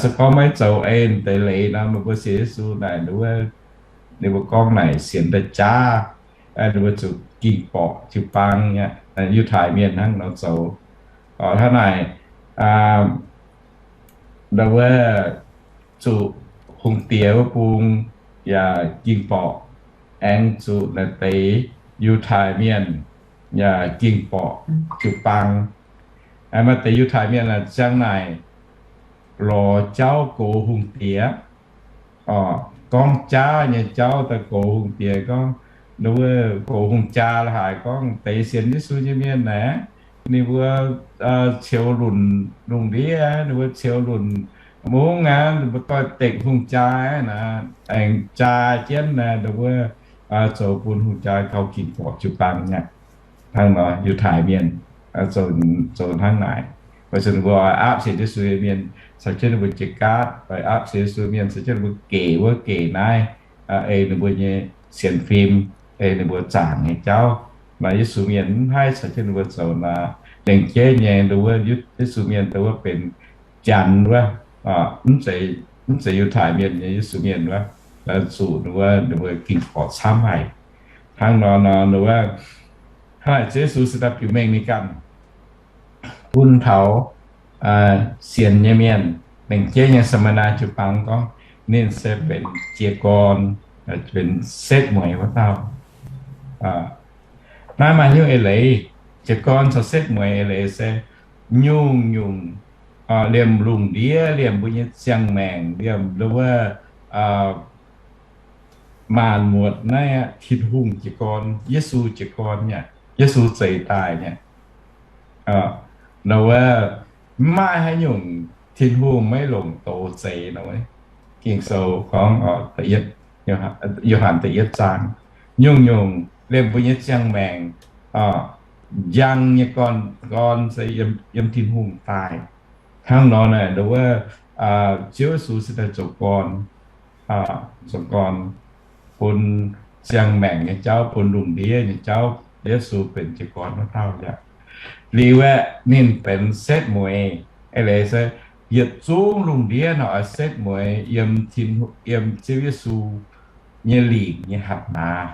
Se gorngv maiv zoux ei deix leiz nor, meih mbuo sienx Yesu naaic, ninh mbuo gorngv naaic sienx daaih jaav, ninh mbuo zuqc ging-borqc jiu-baang, Yiutai Mienh hnangv nor zoux. Hnangv naaic, dongh wuov zuqc hungh diex wuov bung yaac ging-borqc, aengx zuqc naaiv deix Yiutai Mienh yaac ging-borqc jiu-baang. Maaih deix Yiutai Mienh ziang naaic lorz jauv gox hungh diex, gorngv jaav nyei jauv daaih gox hungh diex, gorngv wuov gox hungh jaa la'haaix, gorngv deix sienx Yesu nyei mienh naaic, ninh mbuo ceux lunc lungh ndiev, ninh mbuo ceux lunc mungv aqv, ninh mbuo doix-dekc hungh jaa naaic, aengx jaa jienv naaic, ninh mbuo zoux bun hungh jaa gauh ging-borqc jiu-baang aqv. Hnangv nor Yiutai Mienh zoux hnangv naaic. Weic zuqc ninh mbuo oix aapv sienx Yesu nyei mienh caux jienv ninh mbuo jiex gaatv, oix aapv sienx Yesu mienh caux jienv ninh mbuo gec wuov gec naaiv, ei ninh mbuo nyei sienx fim, ei ninh mbuo zaangc nyei jauv. Nor Yesu mienh mv haih caux jienv ninh mbuo zoux nor, lengc jeiv nyei dongh wuov Yesu mienh dongh wuov benx janx wuov, mv zeiz Yiutai Mienh nyei Yesu mienh wuov, zuqc ninh mbuo, ninh mbuo ging-borqc camv haic. Hnangv nor nor wuov, hnangv naaic Ziouv Yesu se daaih biux mengh ninh ganh bun taux sienx nyei mienh, lengc jeiv nyei Saa^me^naa jiu-baang gorngv ninh se benx jiez gorn, benx setv mueiz wuov dauh. Naaiv maaih nyungc eix leiz, jiez gorn caux setv mueiz eix leiz se nyungc-nyungc liemh lungh ndiev, liemh mbuo nyei ziangh maengc, liemh wuov maanc muotc naaiv aqv, Tin-Hungh jiez gorn, Yesu jiez gorn nyei, Yesu zeix daaih nyei. Nor wuov, mv maaih haaix nyungc Tin-Hungh maiv longc doz zeix nor. Ging-Sou gorngv, Yo^han da'yietv zaang, nyungc-nyungc liemh mbuo nyei ziangh maengc, njang nyei gorn, gorn se yiem, yiem Tin-Hungh daaih. Hnangv nor naaic, nduov wuov, Ziouv Yesu se daaih zoux gorn, zoux gorn bun ziangh maengc nyei jauv, bun lungh ndiev nyei jauv. Yesu benx jiez gorn wuov dauh aqv. Liuz aeqv, ninh benx setv mueiz. Eix leiz se yietc zungv lungh ndiev nor oix setv mueiz yiem, yiem Ziouv Yesu nyei lingc nyei hatc maaz.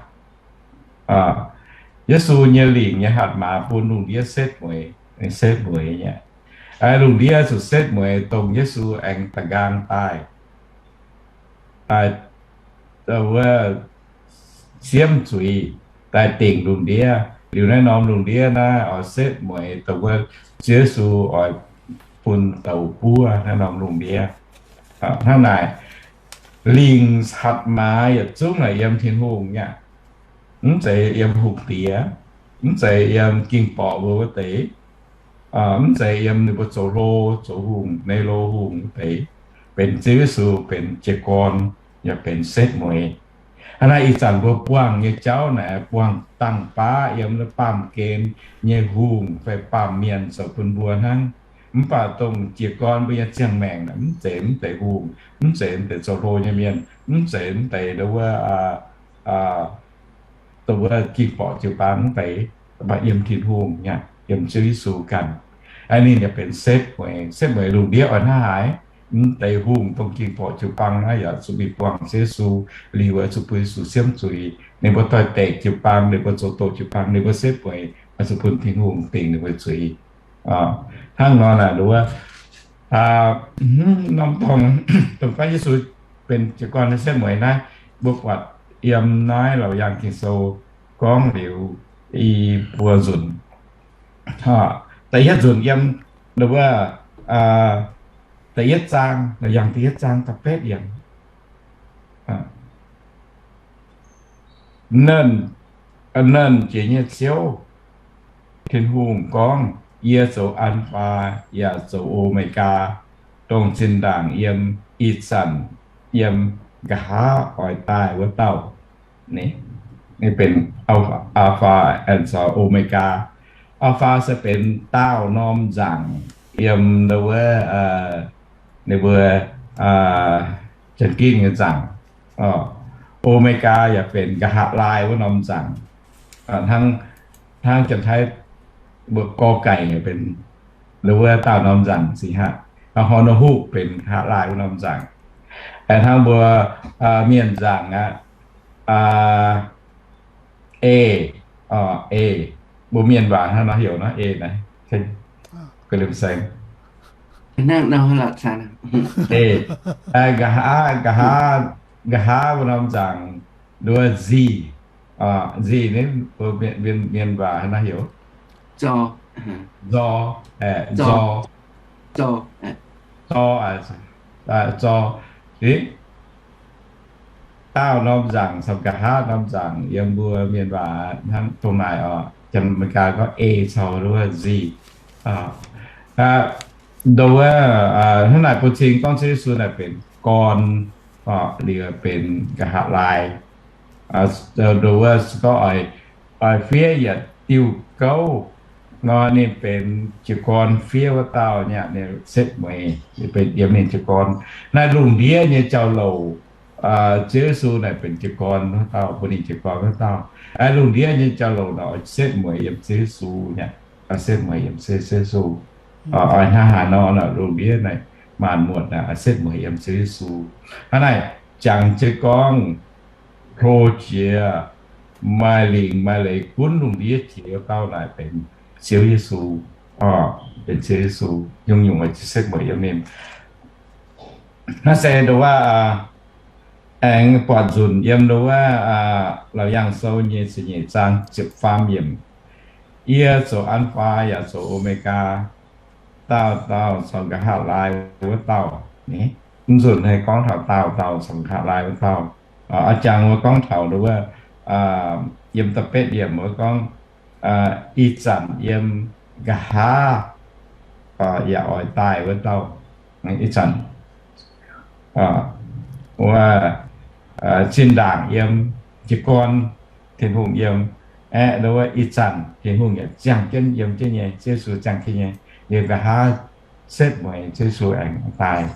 Yesu nyei lingc nyei hatc maaz bun lungh ndiev setv mueiz, setv mueiz nyei. Lungh ndiev zuqc setv mueiz dongh Yesu aengx da'nqaang daaih, daaih, wuov, siemv zuiz, daaih dingc lungh ndiev. Liuz naaiv norm lungh ndiev naaiv oix setv mueiz dongh wuov Ziouv Yesu oix bun douz buov naaiv norm lungh ndiev. Hnangv naaic, lingc hatc maaz yietc zungv naaic yiem Tin-Hungh nyei aqv. Mv zeiz yiem hungh diex, mv zeiz yiem ging-borqc mbuo wuov deix, mv zeiz yiem ninh mbuo zoux hlo, zoux hungh, nei lo hungh wuov deix. Benx Ziouv Yesu benx jiez gorn, yaac benx setv mueiz. Hnangv naaiv ih zanc mbuo buangh nyei jauv naaic, buangh dangh baav yiem baamh gen nyei hungh fai baamh mienh zoux bun mbuo hnangv. Mv baac dongh jiez gorn mbuo nyei ziangh maengc naaic, mv zeiz mv deix hungh, mv zeiz mv deix zoux hlo nyei mienh, mv zeiz mv deix wuov, dongh wuov ging-borqc jiu-baang mv deix, mv baac yiem Tin-Hungh nyei, yiem Ziouv Yesu ganh. Ninh yaac benx setv mueiz. Setv mueiz lungh ndiev oix hnangv haaix? Mv deix hungh dongh ging-borqc jiu-baang naaiv yaac zuqc mingh buangh Ziouv Yesu, liuz oix zuqc bun Yesu siemv zuiz. Ninh mbuo doix-dekc jiu-baang, ninh mbuo zoux doqc jiu-baang, ninh mbuo setv mueiz oix zuqc bun Tin-Hungh dingc ninh mbuo zuiz. Hnangv nor naaic, nduov wuov, norm dorngx, dongh gorngv Yesu benx jiez gorn nyei setv mueiz naaiv, mbuo buatc yiem naaiv Laauc Yaangh Ging-Sou gorngv liuz i buo nzunc. Da'yietv nzunc yiem, nduov wuov, da'yietv zaang, Laauc Yaangh da'yietv zaang da'betv yiemc. Nernh, nernh jiex nyei Ziouv Tin-Hungh gorngv, Yie zoux An^faa yaac zoux O^me^gaa, dongh zinh ndaangc yiem, ih zanc yiem, nqa'haav oix daaih wuov dauh. Ninh benx Aa^faa and O^me^gaa. Aa^faa se benx daauh norm nzaangc yiem wuov, ninh mbuo Janx-ginh nyei nzaangc. O^me^gaa yaac benx nqa'haav laai wuov norm nzaangc. Hnangv Janx-Taiv mbuo gor gaic benx wuov daauh norm nzaangc sic haic. Hnangv hor nor huv benx nqa'haav laai wuov norm nzaangc. Hnangv mbuo mienh nzaangc aqv, e, e, mbuo mienh waac hnangv nor heuc nor e naaiv, ga'liemh saeng. Nqa'haav, nqa'haav, nqa'haav wuov norm nzaangc, nduov nzih, nzih naaiv mbuo mienh waac hnangv nor heuc nzor, nzor, nzor, nzor. Daauh norm nzaangc, caux nqa'haav norm nzaangc yiem mbuo mienh waac hnangv dongh naaic oc. Janx-Meigaa gorngv e caux wuov nzih. Nduov wuov, hnangv naaic bun cing gorngv Ziouv Yesu naaic benx gorn, liuz benx nqa'haav laai. Nduov wuov se gorngv oix, oix fiev yietc diuh gouv nor, ninh benx jiez gorn fiev wuov dauh nyei, ninh setv mueiz, ninh benx yiem ninh jiez gorn. Naaiv lungh ndiev nyei jauv-louc, Ziouv Yesu naaic benx jiez gorn wuov dauh, bun ninh jiez gorn wuov dauh. Lungh ndiev nyei jauv-louc nor, setv mueiz yiem Ziouv Yesu nyei, setv mueiz yiem Ziouv Yesu. Oix hnangv haaix nor, lungh ndiev naaic maanc muotc naaic setv mueiz yiem Ziouv Yesu. Hnangv naaic jangx jienv gorngv, hlo jiex, maaih lingc maaih leiz gunv lungh ndiev jiex wuov dauh naaic benx Ziouv Yesu. Benx Ziouv Yesu, nyungc-nyungc oix setv mueiz yiem ninh. Naaiv se nduov wuov, aengx buatc nzunc yiem nduov wuov, Laauc Yaangh Sou nyei ziepc nyeic zaang ziepc faam yiemc, Yie zoux An^faa yaac zoux O^me^gaa, daauh dauh caux nqa'haav laai wuov dauh. Mv nzunc hei gorngv taux daauh dauh caux nqa'haav laai wuov dauh. A'jangc wuov gorngv taux nduov wuov, yiem da'betv yiemc wuov gorngv, ih zanc yiem nqa'haav yaac oix daaih wuov dauh. Ih zanc wuov zinh ndaangc yiem, jiez gorn Tin-Hungh yiem, aeqv, wuov ih zanc Tin-Hungh yaac ziangh jienv yiem jienv nyei, Ziouv Yesu ziangh jienv nyei, liuz nqa'haav setv mueiz Ziouv Yesu aengx daaih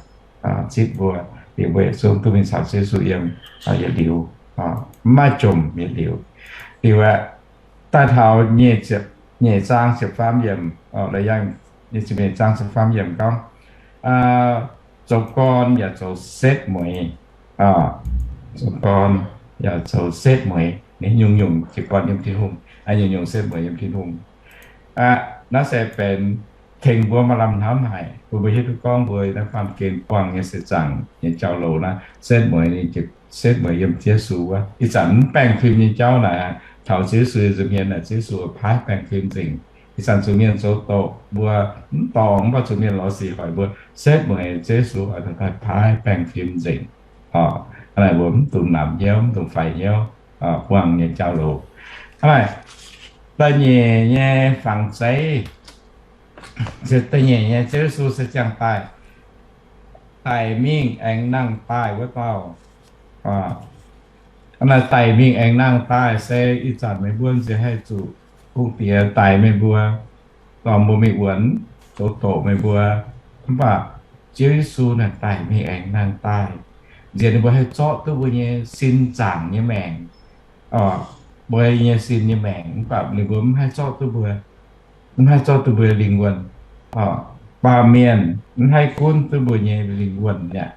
zipv mbuo, liuz mbuo yietc zungv duqv mingh caux Ziouv Yesu yiem yietc liuz, mv maaih jomc yietc liuz. Liuz aeqv, daaih taux nyeic zaang ziepc faam yiemc, la'yangh nyeic zaang ziepc faam yiemc gorngv, zoux gorn yaac zoux setv mueiz, zoux gorn yaac zoux setv mueiz. Ninh nyungc-nyungc jiez gorn yiem Tin-Hungh, nyungc-nyungc setv mueiz yiem Tin-Hungh. Naaiv se benx tengx mbuo maaih lamh hnamv haic, bun mbuo hiuv duqv gorngv mbuo naaiv baamh gen buangh nyei seix zaangc nyei jauv-louc naaiv, setv mueiz ninh, setv mueiz yiem Ziouv Yesu wuov. Ih zanc mv baengh fim nyei jauv naaic, taux Ziouv Yesu nzuonx mienh naaic, Ziouv Yesu paaiv baengh fim nzengc. Ih zanc zuqc mienh zoux doqc mbuo mv dorngc, mv baac zuqc mienh lorz sic hoic mbuo, setv mueiz Ziouv Yesu oix daaih paaiv baengh fim nzengc. Hnangv naaic mbuo mv dungx namx hnyouv, mv dungx faix hnyouv, buangh nyei jauv-louc. Hnangv naaic, da'nyeic nyei fangx zeiv, da'nyeic nyei Ziouv Yesu se ziangh daaih, daic mingh aengx nangh daaih wuov dauh. Hnangv naaic daic mingh aengx nangh daaih se ih zanc meih mbuo nziex haih zuqc hungh diex daic meih mbuo, dorh mbuo mingh wuonx, zoux doqc meih mbuo. Mv baac Ziouv Yesu naaic daic mingh aengx nangh daaih, nziex ninh mbuo haih zorqv duqv mbuo nyei sin zaangc nyei maengc, mbuo nyei sin nyei maengc, mv baac ninh mbuo mv haih zorqv duqv mbuo, mv haih zorqv duqv mbuo lingh wuonh. Baamh mienh mv haih gunv duqv mbuo nyei lingh wuonh mi'aqv.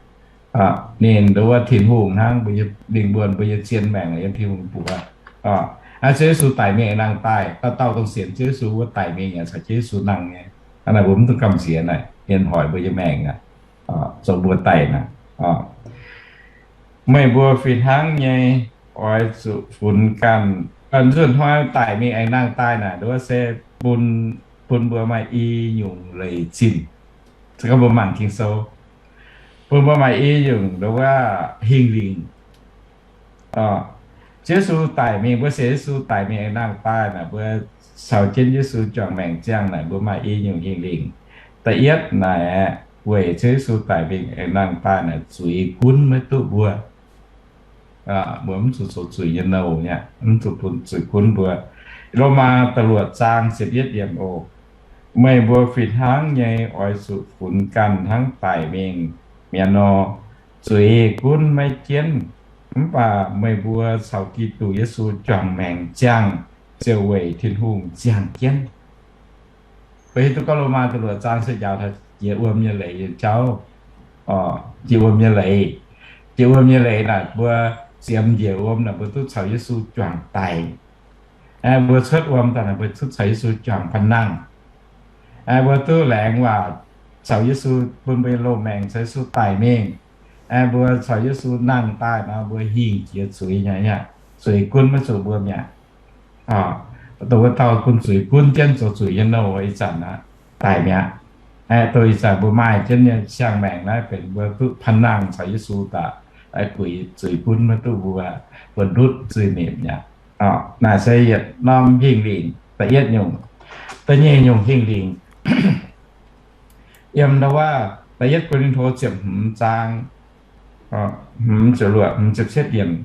Ninh nduov Tin-Hungh hnangv, mbuo nyei lingh wuonh, mbuo nyei zien maengc yiem Tin-Hungh buoz. Aa, Ziouv Yesu daic mingh aengx nangh daaih, dauh dauh dongh sienx Ziouv Yesu wuov daic mingh yaac caux Ziouv Yesu nangh nyei. Hnangv naaic mbuo mv dungx gamh nziex naaic, mienh hoic mbuo nyei maengc aqv, zoux mbuo daic naaic. Meih mbuo fih hnangv nyei oix zuqc funx ganh. Nzunc hnoi daic mingh aengx nangh daaih naaic, nduov se bun, bun mbuo maaih i nyungc leiz zinh. Se gorngv mbuo mangc Ging-Sou, bun mbuo maaih i nyungc nduov hingh lingc. Ziouv Yesu daic mingh, mbuo sienx Yesu daic mingh aengx nangh daaih naaic, mbuo caux jienv Yesu juangc maengc ziangh naaic, mbuo maaih i nyungc hingh lingc. Da'yietv naaic aeqv, weic Ziouv Yesu daic mingh aengx nangh daaih naaic, zuiz gunv maiv duqv mbuo. Mbuo mv zuqc zoux zuiz nyei nouh mi'aqv, mv zuqc bun zuiz gunv mbuo. Lomaa da'luoqc zaang ziepc yietv yiemc oc. Meih mbuo fih hnangv nyei oix zuqc funx ganh hnangv daic mingh mi'aqv nor. Zuiz gunv maiv jienv, mv baac meih mbuo caux Giduc Yesu juangc maengc ziangh, ziouc weic Tin-Hungh ziangh jienv. Mbuo hiuv duqv gorngv Lomaa da'luoqc zaang se njaaux taux jiex wuom nyei leiz nyei jauv. Jiex wuom nyei leiz, jiex wuom nyei leiz naaic mbuo ziemx njiec wuom naaic mbuo duqv caux Yesu juangc daic. Mbuo cuotv wuom daaih naaic mbuo duqv caux Yesu juangc panh nangh. Mbuo duqv laengz waac caux Yesu, bun mbuo nyei loz-maengc caux Yesu daic mingh. Mbuo caux Yesu nangh daaih nor mbuo hingh jiex zuiz nyei aqv. Zuiz gunv maiv zuqc mbuo mi'aqv. Dongh wuov dauh bun zuiz gunv jienv zoux zuiz nyei nouh ih zanc aqv, daic mi'aqv. Dongh ih zanc mbuo maaih jienv nyei siang-maengc naaiv benx mbuo duqv panh nangh caux Yesu daaih, guix zuiz gunv maiv duqv mbuo, mbuo ndutv zuiz-nipc mi'aqv. Naaic se yietc norm hingh lingc, da'yietv nyungc. Da'nyeic nyungc hingh lingc, yiem ndau wuov da'yietv Ko^lin^to ziepc hmz zaang, hmz ziepc luoqc, hmz ziepc cietv yiemc.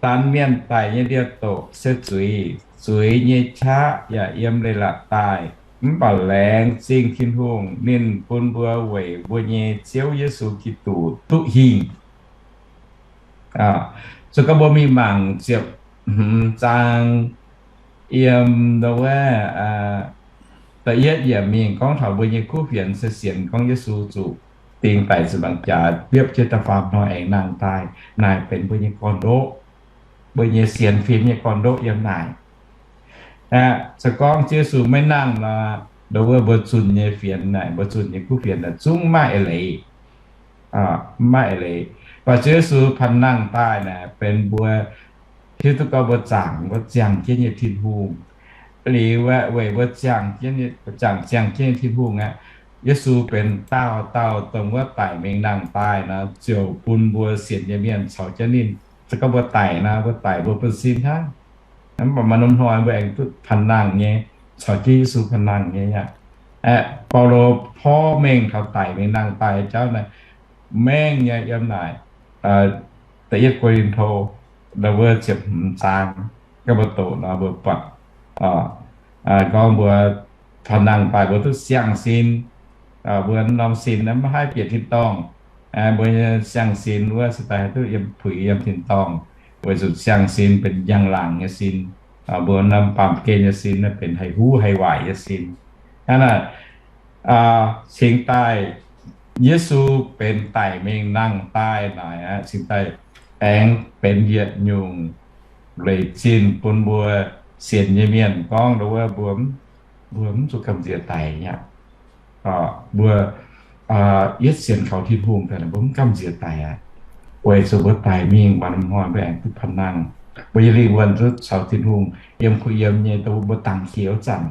Danx mienh daic nyei ndie-doqc se zuiz. Zuiz nyei qaqv yaac yiem leiz-latc daaih. Mv baac laengz zingh Tin-Hungh, ninh bun mbuo weic mbuo nyei Ziouv Yesu Giduc duqv hingh. Se gorngv mbuo mingh mangc ziepc hmz zaang yiem ndau wuov da'yietv yiemc mingh gorngv taux mbuo nyei kuv fienx se sienx gorngv Yesu zuqc ding daic ziepc nzaangc jaax, biopv jienv da'faam hnoi aengx nangh daaih. Naaic benx mbuo nyei gorn-ndoqv, mbuo nyei sienx fim nyei gorn-ndoqv yiem naaic. Se gorngv Ziouv Yesu maiv nangh nor, ndau wuov mbuo zunh nyei fienx naaic, mbuo zunh nyei kuv fienx naaic zungv maiv maaih eix leiz. Maiv maaih eix leiz. Mv baac Ziouv Yesu panh nangh daaih naaic benx mbuo hiuv duqv gorngv mbuo zaangc, mbuo ziangh jienv nyei Tin-Hungh. Liuz aeqv, weic mbuo zaangc jienv, zaangc ziangh jienv nyei Tin-Hungh aeqv, Yesu benx dauh dauh dongh wuov daic mingh nangh daaih nor, ziouc bun mbuo sienx nyei mienh caux jienv ninh. Se gorngv mbuo daic nor, mbuo daic mbuo buonv-sin hnangv. Mv baac maaih norm hnoi mbuo aengx duqv panh nangh nyei, caux jienv Yesu panh nangh nyei aqv. Aeqv, Baulo porv mengh taux daic mingh nangh daaih jauv naaiv, mengh nyei yiem naaic, da'yietv Ko^lin^to, wuov ziepc hmz zaang, ga'mbuo doqc nor mbuo buatc, gorngv mbuo taux nangh daaih mbuo duqv siang-sin, mbuo norm sin maiv haih bieqc tin-dorngh. Mbuo nyei siang-sin wuov se daaih haih duqv yiem puix yiem tin-dorngh, weic zuqc siang-sin benx njang-laangc nyei sin. Mbuo norm baamh gen nyei sin naaiv benx haih huv haih waaic nyei sin. Hnangv naaic, cingx daaih Yesu benx daic mingh nangh daaih naaic aqv, cingx daaih aengx benx yietc nyungc leic zinh bun mbuo sienx nyei mienh gorngv wuov mbuo, mbuo mv zuqc gamh nziex daic aqv. Mbuo yietv sienx kaux Tin-Hungh daaih, mbuo mv gamh nziex daic aqv. Weic zuqc mbuo daic mingh, maaih norm hnoi mbuo aengx duqv panh nangh. Mbuo nyei lingh wuonh duqv caux Tin-Hungh yiem kuh yiem nyei, dongh mbuo dangx jiex wuov zanc.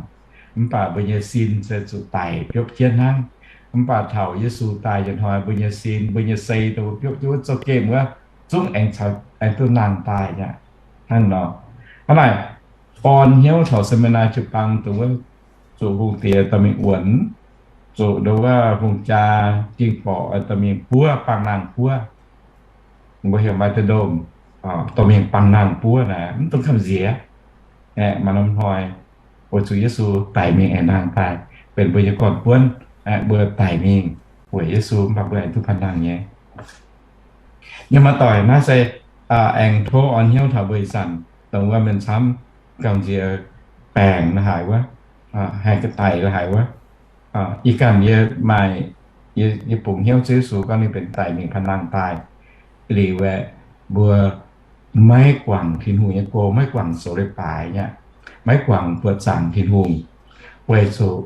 Mv baac mbuo nyei sin se zuqc daic biopv jienv hnangv. Mv baac taux Yesu daaih nyei hnoi, mbuo nyei sin, mbuo nyei sei dongh mbuo biopv jienv wuov zouv-gemh wuov, zungv aengx caux, aengx duqv nangh daaih aqv. Hnangv nor, hnangv naaic, orn hnyouv taux Seminar jiu-baang dongh wuov, zuqc hungh diex dorh mingh wuonx, zuqc dongh wuov hungh jaa ging borqc dorh mingh buov, bang nangh buov. Mbuo heuc maaih deix ndomh dorh mingh bang nangh buov naaic, mv dungx gamh nziex. Aeqv, maaih norm hnoi weic zuqc Yesu daic mingh aengx nangh daaih, benx mbuo nyei gorn-buonv. Aeqv, mbuo daic mingh weic Yesu, mv baac mbuo aengx duqv panh nangh nyei. Yiem maaih doic naaiv se aengx tov orn hnyouv taux mbuo ih zanc, dongh wuov mienh camv gamh nziex baengc la'haaix wuov, haih daic la'haaix wuov. Ih ganh yie maaih, yie bungx hnyouv Ziouv Yesu gorngv ninh benx daic mingh panh nangh daaih liuz aeqv, mbuo maiv guangc Tin-Hungh nyei go, maiv guangc zoux leiz-baaix aqv, maiv guangc buoqc zaangc Tin-Hungh, weic zuqc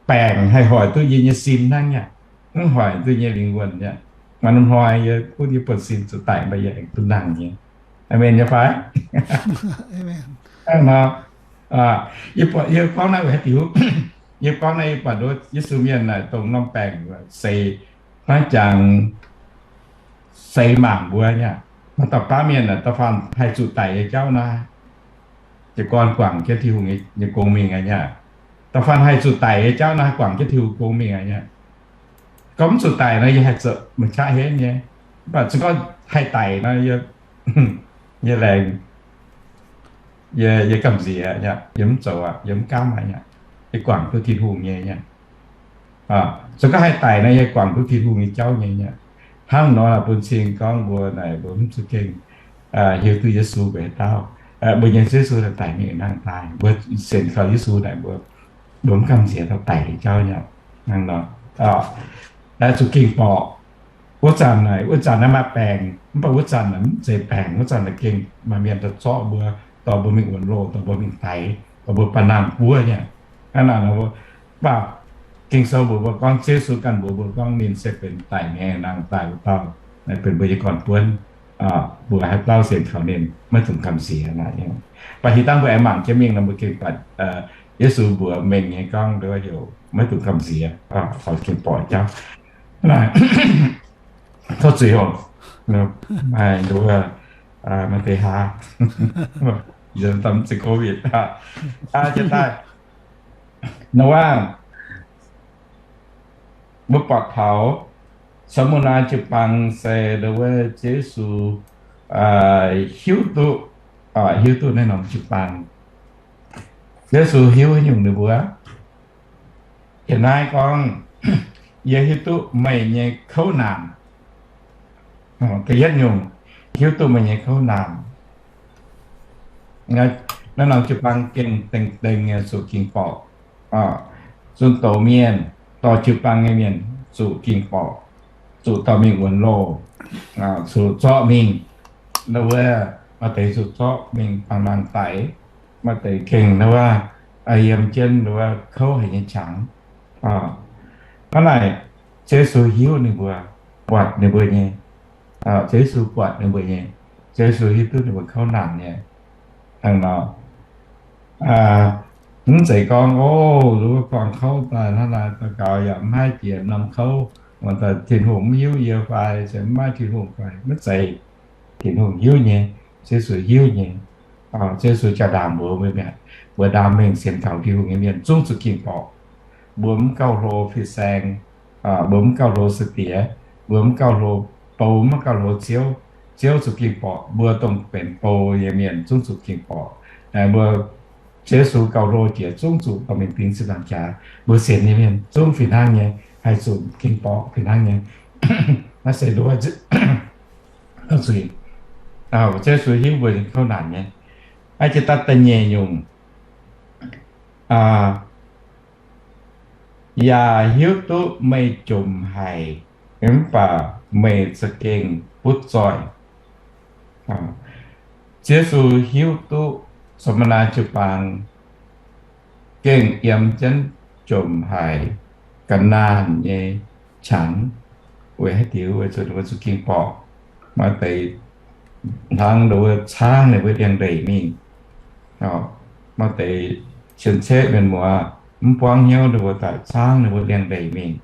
baengc haih hoic duqv yie nyei sin hnangv aqv, mv hoic duqv yie nyei lingh wuonh aqv. Maaih norm hnoi yie gunv yie buonv sin zuqc daic, mv baac yie aengx duqv nangh nyei. Aamen nyei fai? Hnangv nor, yie buatc, yie gorngv naaiv weic haaix diuc? Yie gorngv naaiv yie buatc nduov Yesu mienh naaic dongh norm baengc seix, maiv jangx seix mangc mbuo nyei. Maaih dauh baav mienh naaic da'faanh haih zuqc daic nyei jauv naaiv, jiez gorn guangc jienv Tin-Hungh nyei gong mingh aqv nyei. Da'faanh haih zuqc daic nyei jauv naaiv haih guangc jienv Tin-Hungh gong mingh aqv nyei. Gorngv mv zuqc daic nor, yie haih zoux maaih qaqv henv nyei. Mv baac se gorngv haih daic nor, yie, yie laengz, yie, yie gamh nziex aqv, yie mv zoux aqv, yie mv gaamv aqv nyei. Yie guangc duqv Tin-Hungh nyei nyei. Se gorngv haih daic nor, yie guangc duqv Tin-Hungh nyei jauv nyei nyei. Hnangv nor bun cing gorngv mbuo naaic mbuo mv za'gengh hiuv duqv Yesu mbuo haaix dauh. Mbuo nyei Yesu naaic daic mingh nangh daaih, mbuo sienx kaux Yesu naaic mbuo, mbuo mv gamh nziex dauh daic nyei jauv nyei. Hnangv nor, zuqc ging borqc. Wuov zanc naaic, wuov zanc naaiv maaih baengc, mv baac wuov zanc naaic mv zeiz baengc. Wuov zanc naaic gengh maaih mienh daaih zorqv mbuo, dorh mbuo mingh wuonx loh, dorh mbuo mingh daix, dorh mbuo baac nangh buov nyei. Hnangv naaic, mv baac Ging-Sou mbuox mbuo gorngv, Ziouv Yesu ganh mbuox mbuo gorngv ninh se benx daic mingh nangh daaih wuov dauh, naaiv benx mbuo nyei gorn-buonv. Mbuo haaix dauh sienx kaux ninh maiv dungx gamh nziex naaic. Mv baac hieh dangh mbuo aengx mangc jienv mingh nor, mbuo gengh buatc Yesu mbuox mengh nyei gorngv heuc maiv dungx gamh nziex, taux gengh borqc jauv. Tov zuiz oc. Maaih nduov, maaih deix hlaax, yie daaih mv zeiz covid. Jiex daaih, nor waac, mbuo buatc taux Saa^mu^naa jiu-baang se nduov Yesu hiuv duqv, hiuv duqv naaiv norm jiu-baang. Yesu hiuv haaix nyungc ninh mbuo? Yie naaiv gorngv, yie hiuv duqv meih nyei kouv naanc. Da'yietv nyungc, hiuv duqv meih nyei kouv naanc. Naaiv norm jiu-baang gengh dengh dengh nyei zuqc ging-borqc. Zunh doz mienh, dorh jiu-baang nyei mienh zuqc ging-borqc, zuqc dorh mingh wuonx loh, zuqc zorqv mingh, wuov, maaih deix zuqc zorqv mingh bang nangh daic, maaih deix gengh wuov, yiem jienv wuov kouv haic nyei qangx. Hnangv naaic, Ziouv Yesu hiuv ninh mbuo, buatc ninh mbuo nyei. Ziouv Yesu buatc ninh mbuo nyei. Ziouv Yesu hiuv duqv ninh mbuo kouv naanc nyei. Hnangv nor, mv zeiz gorngv, o, wuov buangh kouv daaih hnangv naaic daux gaux yaac mv haih jiex norm kouv, Tin-Hungh mv hiuv yie fai, se mv maaih Tin-Hungh fai? Maiv zeiz. Tin-Hungh hiuv nyei, Ziouv Yesu hiuv nyei. Ziouv Yesu jaa-ndaangc mbuox mbuo mi'aqv, mbuo ndaam mengh sienx kaux Tin-Hungh nyei mienh zungv zuqc ging-borqc. Mbuo mv gauh hlo fin-saeng, mbuo mv gauh hlo sai-diex, mbuo mv gauh hlo bou, mv gauh hlo Ziouv. Ziouv zuqc ging-borqc. Mbuo dongh benx bou nyei mienh zungv zuqc ging-borqc. Mbuo Ziouv Yesu gauh hlo jiex zungv zuqc dorh mingh ding ziepc nzaangc jaax. Mbuo sienx nyei mienh zungv fih hnangv nyei, haih zuqc ging-borqc fih hnangv nyei. Naaiv se nduov, Ziouv Yesu hiuv mbuo nyei kouv naanc nyei. Aa, jiex daaih da'nyeic nyungc, yaac hiuv duqv meih jomc haic, mv baac meih za'gengh butv zoih. Ziouv Yesu hiuv duqv Saa^maa^naa jiu-baang gengh yiem jienv jomc haic ga'naanh nyei qangx, weic haaix diuc? Weic zuqc ninh mbuo zuqc ging-borqc. Maaih deix hnangv ninh mbuo caangv ninh mbuo liangx-ndeic mingh. Maaih deix cien-ceqv mienh muoz mv buangv hnyouv ninh mbuo daaih caangv ninh mbuo liangx-ndeic mingh.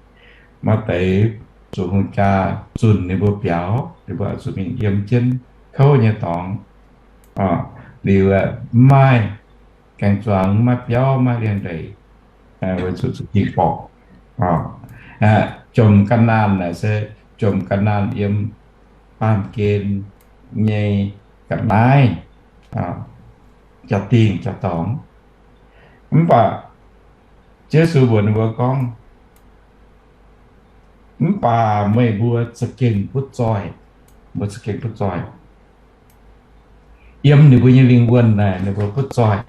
Maaih deix zuqc hungh jaa zunh ninh mbuo biaux, ninh mbuo oix zuqc mingh yiem jienv kouv nyei dorngx. Liuz mv maaih gaeng-zuangx, mv maaih biauv, mv maaih liangx-ndeic, weic zuqc zuqc ging-borqc. Jomc ga'naanh naaic se jomc ga'naanh yiem baamh gen nyei ga'naaiv, jaa-dingh jaa-dorngx. Mv baac Ziouv Yesu mbuox ninh mbuo gorngv, mv baac meih mbuo za'gengh butv zoih. Mbuo za'gengh butv zoih. Yiem ninh mbuo nyei lingh wuonh naaic ninh mbuo butv zoih,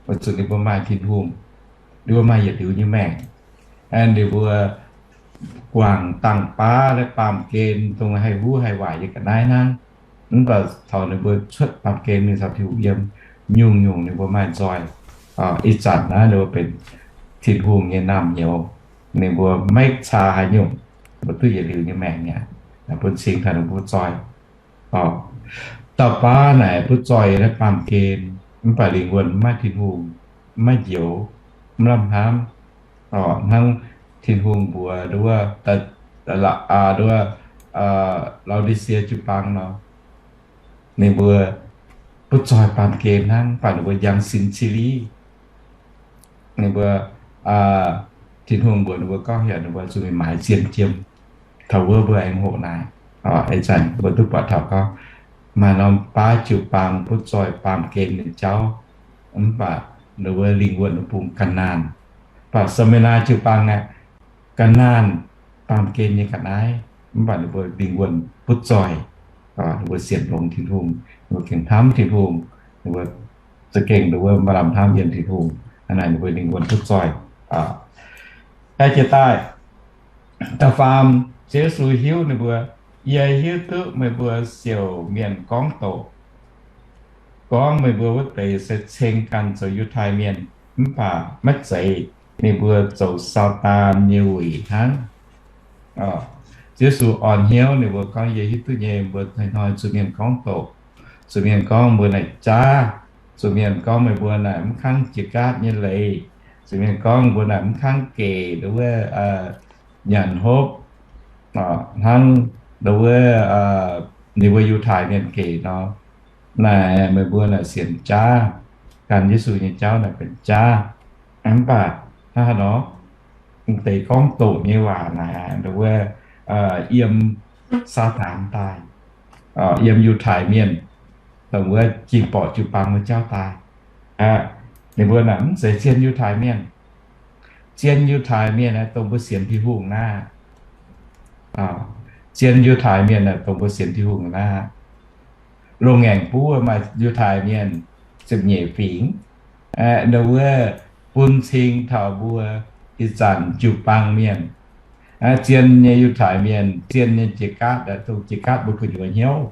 weic zuqc ninh mbuo maaih Tin-Hungh. Ninh mbuo maaih yietc liuz nyei maengc. Ninh mbuo guangc dangh baav naaiv baamh gen dongh haih huv haih waaic nyei ga'naaiv hnangv. Mv baac taux ninh mbuo cuotv baamh gen mingh caux Tin-Hungh yiem, nyungc-nyungc ninh mbuo maaih nzoih. Ih zanc naaiv ninh mbuo benx Tin-Hungh nyei naamh nyouz. Ninh mbuo maiv caa haaix nyungc, mbuo duqv yietc liuz nyei maengc mi'aqv, bun cing taux ninh mbuo butv zoih. Dauh baav naaic butv zoih naaiv baamh gen, mv baac lingh wuonh mv maaih Tin-Hungh, mv maaih njoux, mv lamh hnamv. Hnangv Tin-Hungh mbuox nduov, nduov, Lao^di^sie jiu-baang nor, ninh mbuo butv zoih baamh gen hnangv, mv baac ninh mbuo njang sin cili. Ninh mbuo, Tin-Hungh mbuox ninh mbuo gorngv heuc ninh mbuo zuqc mingh maaiz zien jiem. Taux wuov mbuo aengx hoqc naaic, ih zanc mbuo duqv buatc taux gorngv maaih norm baav jiu-baang butv zoih baamh gen nyei jauv, mv baac ninh mbuo lingh wuonh bung ga'naanh. Mv baac Saa^maa^naa jiu-baang aeqv, ga'naanh baamh gen nyei ga'naaiv, mv baac ninh mbuo lingh wuonh butv zoih. Ninh mbuo sienx longx Tin-Hungh, ninh mbuo gengh hnamv Tin-Hungh, ninh mbuo za'gengh ninh mbuo maaih lamh hnamv yiem Tin-Hungh. Hnangv naaic ninh mbuo lingh wuonh butv zoih. Aeqv, jiex daaih, da'faam, Ziouv Yesu hiuv ninh mbuo, yie hiuv duqv meih mbuo siouc mienh gorngv doqc, gorngv meih mbuo wuov deix se ceng ganh zoux Yiutai Mienh, mv baac maiv zeiz. Ninh mbuo zoux Saadaan nyei wuic hnangv. Ziouv Yesu orn hnyouv ninh mbuo gorngv, yie hiuv duqv nyei, mbuo hnoi-hnoi zuqc mienh gorngv doqc, zuqc mienh gorngv mbuo naaic jaav, zuqc mienh gorngv meih mbuo naaic mv kangv jiex gaatv nyei leiz, zuqc mienh gorngv mbuo naaic mv kangv gec nduov wuov nyanc hopv, hnangv nduov wuov ninh mbuo Yiutai Mienh gec nor. Naaic meih mbuo naaic sienx jaav, gan Yesu nyei jauv naaic benx jaav. Mv baac hnangv haaix nor, m'deix gorngv doqc nyei waac naaic nduov wuov yiem Saadaan daaih, yiem Yiutai Mienh, dongh wuov ging-borqc jiu-baang wuov jauv daaih. Ninh mbuo naaic mv zeiz zien Yiutai Mienh. Zien Yiutai Mienh aeqv, dongh mbuo sienx Tin-Hungh naaiv. Zien Yiutai Mienh aeqv, dongh mbuo sienx Tin-Hungh naaiv. Loz-ngaengc buv maaih Yiutai Mienh ziepc nyeic fingx, nduov wuov bun cing taux mbuo ih zanc jiu-baang mienh. Zien nyei Yiutai Mienh, zien nyei jiex gaatv, dongh jiex gaatv mbuo gu'nyuoz hnyouv.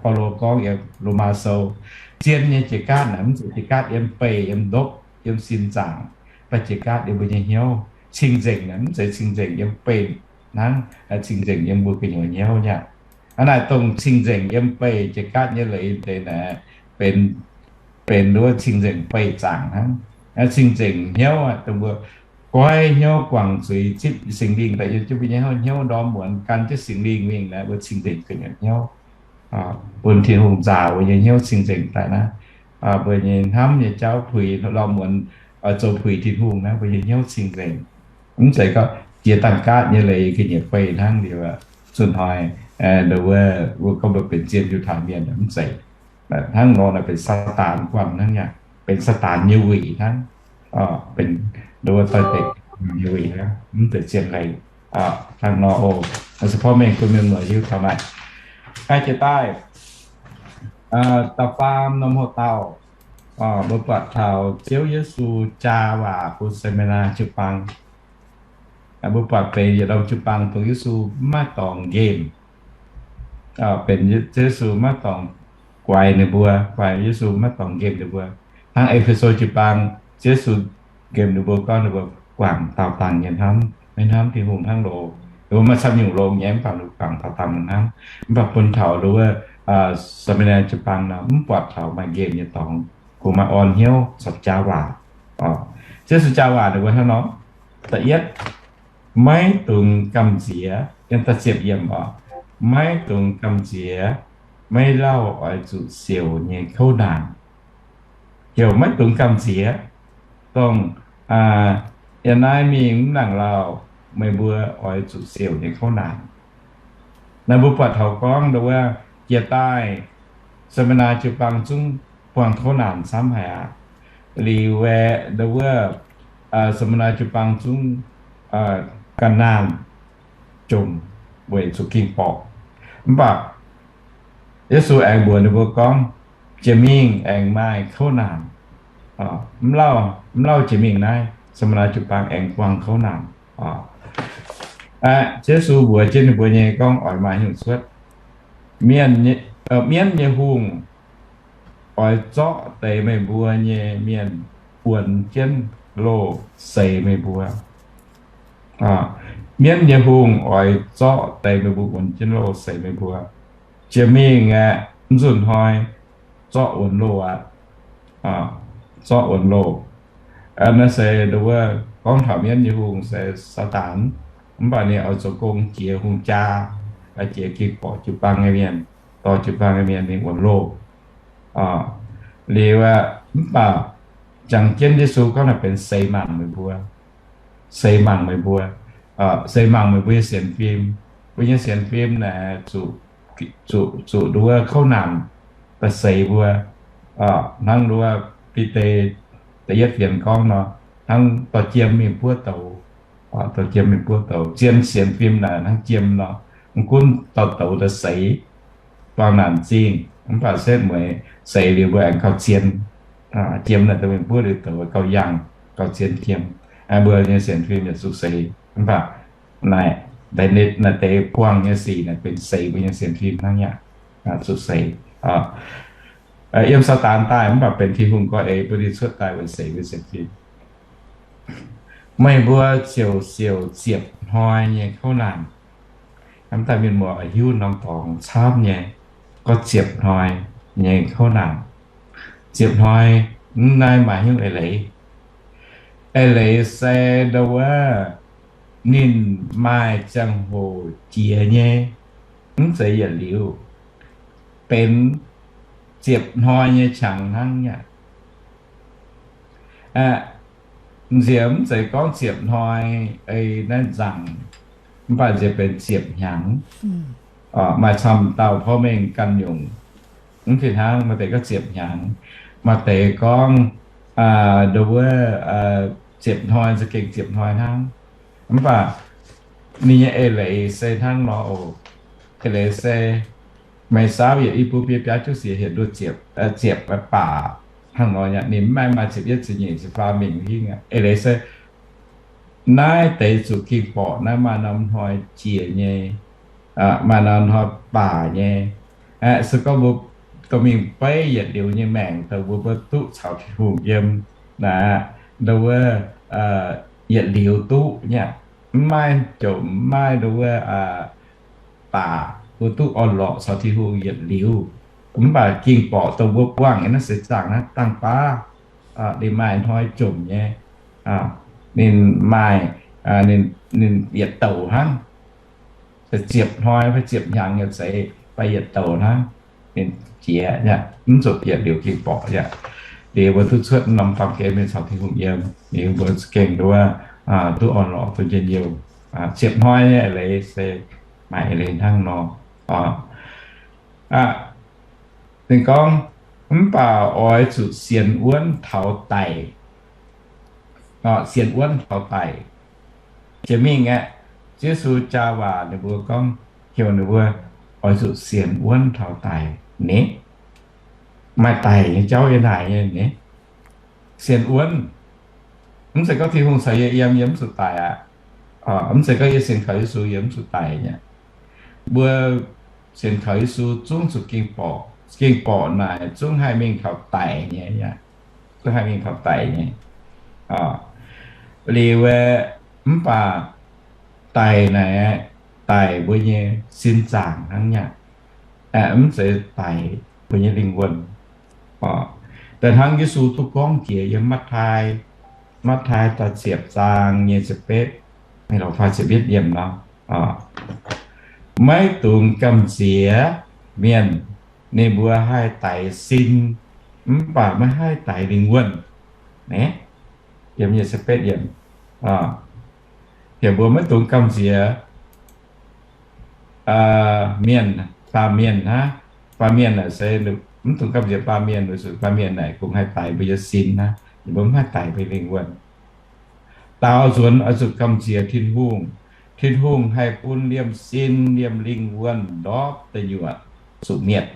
Baulo gorngv yiem Lomaa Sou, zien nyei jiex gaatv naaic mv zeiz jiex gaatv yiem beih, yiem ndopv, yiem sin zaangc, mv baac jiex gaatv yiem mbuo nyei hnyouv. Cing-nzengc naaic mv zeiz cing-nzengc yiem beih hnangv, cing-nzengc yiem mbuo gu'nyuoz hnyouv nyei aqv. Hnangv naaic dongh cing-nzengc yiem beih jiex gaatv nyei leiz deix naaic, benx, benx wuov cing-nzengc beih zaangc hnangv. Cing-nzengc hnyouv aeqv, dongh mbuo goiv hnyouv guangc zuiz zipv Singx Lingh daaih yiem jienv mbuo nyei hnyouv, hnyouv ndorm muonz gan jienv Singx Lingh mingh naaic, mbuo cing-nzengc gu'nyuoz hnyouv. Bun Tin-Hungh nzaaux mbuo nyei hnyouv cing-nzengc daaih naaiv. mbuo nyei hnamv nyei jauv puix lorh muonz, oix zoux puix Tin-Hungh naaiv, mbuo nyei hnyouv cing-nzengc. Mv zeiz gorngv jiex dangh gaatv nyei leiz ga'nyiec bei hnangv liuz, zunh hnoi, nduov, mbuo gorngv mbuo benx zien Yiutai Mienh, mv zeiz. Hnangv nor naaic benx Saadaan guanh hnangv, yaac benx Saadaan nyei weic hnangv. Benx nduov, doix deix nyei weic hnangv, mv zeiz zien leiz. Hnangv nor oc, se porv mengh bun mienh muoz hiuv taux naaic. Jiex daaih da'faam norm hoc-dauh, mbuo buatc taux Ziouv Yesu jaa waac bun Samaria jiu-baang. Mbuo buatc benx yietc norm jiu-baang dongh Yesu maiv dorngc nqemh, benx Yesu maiv dorngc guaix ninh mbuo, guaix Yesu maiv dorngc nqemh ninh mbuo. Hnangv E^fe^so jiu-baang, Yesu nqemh ninh mbuo gorngv ninh mbuo guangc daauh dangh nyei hnamv, maiv hnamv Tin-Hungh hnangv loz. Ninh mbuo maaih camv nyungc longx nyei, mv baac ninh guangc daauh dangh nyei hnamv. Mv baac bun taux nduov, Samaria jiu-baang nor mv buatc taux maaih nqemh nyei dorngx, kungx maaih orn hnyouv corc jaa waac. Yesu jaa waac ninh mbuo hnangv nor, da'yietv, maiv dungx gamh nziex, yiem da'ziepc yiemc oc, maiv dungx gamh nziex maiv lauh oix zuqc siouc nyei kouv naanc. Heuc maiv dungx gamh nziex, dongh yiem naaiv mingh mv nangc lauh, meih mbuo oix zuqc siouc nyei kouv naanc. Naaiv mbuo buatc taux gorngv nduov, jiex daaih Samaria jiu-baang zungv buangh kouv naanc camv haic aqv. Liuz aeqv, nduov, Samaria jiu-baang zungv ga'naanh jomc weic zuqc ging-borqc. Mv baac Yesu aengx mbuox ninh mbuo gorngv, jiex mingh aengx maaih kouv naanc. Mv lauh, mv lauh jiex mingh naaiv, Samaria jiu-baang aengx buangh kouv naanc. Aeqv, Yesu mbuox jienv ninh mbuo nyei gorngv oix maaih nyungc cuotv. Mienv nyei hungh oix zorqv deix meih mbuo nyei mienh wuonx jienv loh seix meih mbuo. Mienv nyei hungh oix zorqv deix meih mbuo wuonx jienv loh seix meih mbuo. Jiex mingh aeqv, mv nzunc hnoi zorqv wuonx loh aqv. Zorqv wuonx loh. Naaiv se nduov, gorngv taux mienv nyei hungh se Saadaan. Mv baac ninh oix zoux gong jiex hungh jaa, jiex ging-borqc jiu-baang nyei mienh, dorh jiu-baang nyei mienh mingh wuonx loh. Liuz aeqv, mv baac jangx jienv Yesu gorngv naaic benx seix mangc meih mbuo. Seix mangc meih mbuo. Seix mangc meih mbuo nyei sienx fim. Mbuo nyei sienx fim naaic zuqc, zuqc, zuqc nduov kouv naanc daaih seix mbuo. Hnangv nduov Bide da'yietv fienx gorngv nor, hnangv dorh jiem mingh buov douz. Dorh jiem mingh buov douz. Zien sienx fim naaic hnangv jiem nor, mv gunv dorh douz daaih seix, buangh naanc zingh, mv baac setv mueiz seix liuz mbuo aengx gauh zien. Jiem naaic daaih mingh buov liuz douz gauh yangh, gauh zien jiem. Mbuo nyei sienx fim yaac zuqc seix, mv baac naaic, naaiv deix buangh nyei sic naaic benx seix mbuo nyei sienx fim hnangv yaac zuqc seix. Yiem Saadaan daaih mv baac benx Tin-Hungh gorx-eix bun ninh cuotv daaih weic seix mbuo sienx fim. Meih mbuo ziouc siouc ziepc hnoi nyei kouv naanc. Hnamv daaih mienh muoz hiuv norm dorngx camv nyei, gorngv ziepc hnoi nyei kouv naanc. Ziepc hnoi, mv naaiv maaih hnyouv eix leiz. Eix leiz se nduov, ninh maaih ziangh hoc jiex nyei, mv zeiz yietc liuz, benx ziepc hnoi nyei qangx hnangv aqv. Nziex mv zeiz gorngv ziepc hnoi ei naaiv nzangc, mv baac nziex benx ziepc hnyangx. Maaih camv dauh porv mengh ganh nyungc, mv fih hnangv, maaih deix gorngv ziepc hnyangx, maaih deix gorngv nduov, ziepc hnoi za'gengh ziepc hnoi hnangv. Mv baac ninh nyei eix leiz se hnangv nor oc. Eix leiz se, meih saauv yietc i buo biei biaa juqv siec hietc nduov ziepc, ziepc baac hnangv nor nyei, ninh mv maaih maaih ziepc yietv, ziepc nyeic, ziepc faam mingh hingv aqv. Eix leiz se naaiv deix zuqc ging-borqc naaiv maaih norm hnoi jiex nyei, maaih norm hnoi baac nyei. Se gorngv mbuo dorh mingh beiv yietc liuz nyei maengc dongh mbuo, mbuo duqv caux Tin-Hungh yiem naaiv, nduov, yietc liuz duqv nyei. Mv maaih jomc, mv maaih nduov, baac mbuo duqv orn-lorqc caux Tin-Hungh yietc liuz. Mv baac ging-borqc dongh mbuo buangh nyei naaiv seix zaangc naaiv dangh baav, ninh maaih hnoi jomc nyei. Ninh maaih, ninh yietc douc hnangv. Ziepc hnoi fai ziepc hnyangx yaac zeiz, fai yietc douc hnangv. ninh jiex yaac mv zuqc bieqc liuz ging borqc yaac. Liuz mbuo duqv cuotv norm baamh gen mingh caux Tin-Hungh yiem, liuz mbuo za'gengh nduov duqv orn-lorqc duqv njien-youh, ziepc hnoi nyei eix leiz se maaih eix leiz hnangv nor. Ninh gorngv, mv baac oix zuqc sienx wuonv taux daic. Sienx wuonv taux daic. Jiex mingh aeqv, Yesu jaa waac ninh mbuo gorngv, heuc ninh mbuo oix zuqc sienx wuonv taux daic ni. Maaih daic nyei jauv yiem naaic nyei ni. Sienx wuonv. Mv zeiz gorngv Tin-Hungh caux yie yiem, yie mv zuqc daic aqv. Mv zeiz gorngv yie sienx kaux Yesu yie mv zuqc daic nyei. Mbuo sienx kaux Yesu zungv zuqc ging borqc. Ging borqc naaic zungv haih mingh taux daic nyei aqv. Zungv haih mingh taux daic nyei. Liuz aeqv, mv baac daic naaic, daic mbuo nyei sin zaangc hnangv nyei aqv. Mv zeiz daic mbuo nyei lingh wuonh. Daaih hnangv Yesu duqv gorngv jiex yiem Matv^taai, Matv^taai da'ziepc zaang nyei ziepc betv, mingh lorz faah ziepc yietv yiemc nor, maiv dungx gamh nziex mienh, ninh mbuo haih daix sin, mv baac maiv haih daix lingh wuonh. Yiem nyei ziepc betv yiemc, heuc mbuo maiv dungx gamh nziex mienh, baamh mienh hnangv. Baamh mienh naaic se mv dungx gamh nziex baamh mienh, weic zuqc baamh mienh naaic kungx haih daix mbuo nyei sin hnangv, ninh mbuo mv haih daix mbuo nyei lingh wuonh. Daaux nzuonx oix zuqc gamh nziex Tin-Hungh. Tin-Hungh haih bun liemh sin liemh lingh wuonh ndortv deic nyuoqc zuqc mietc.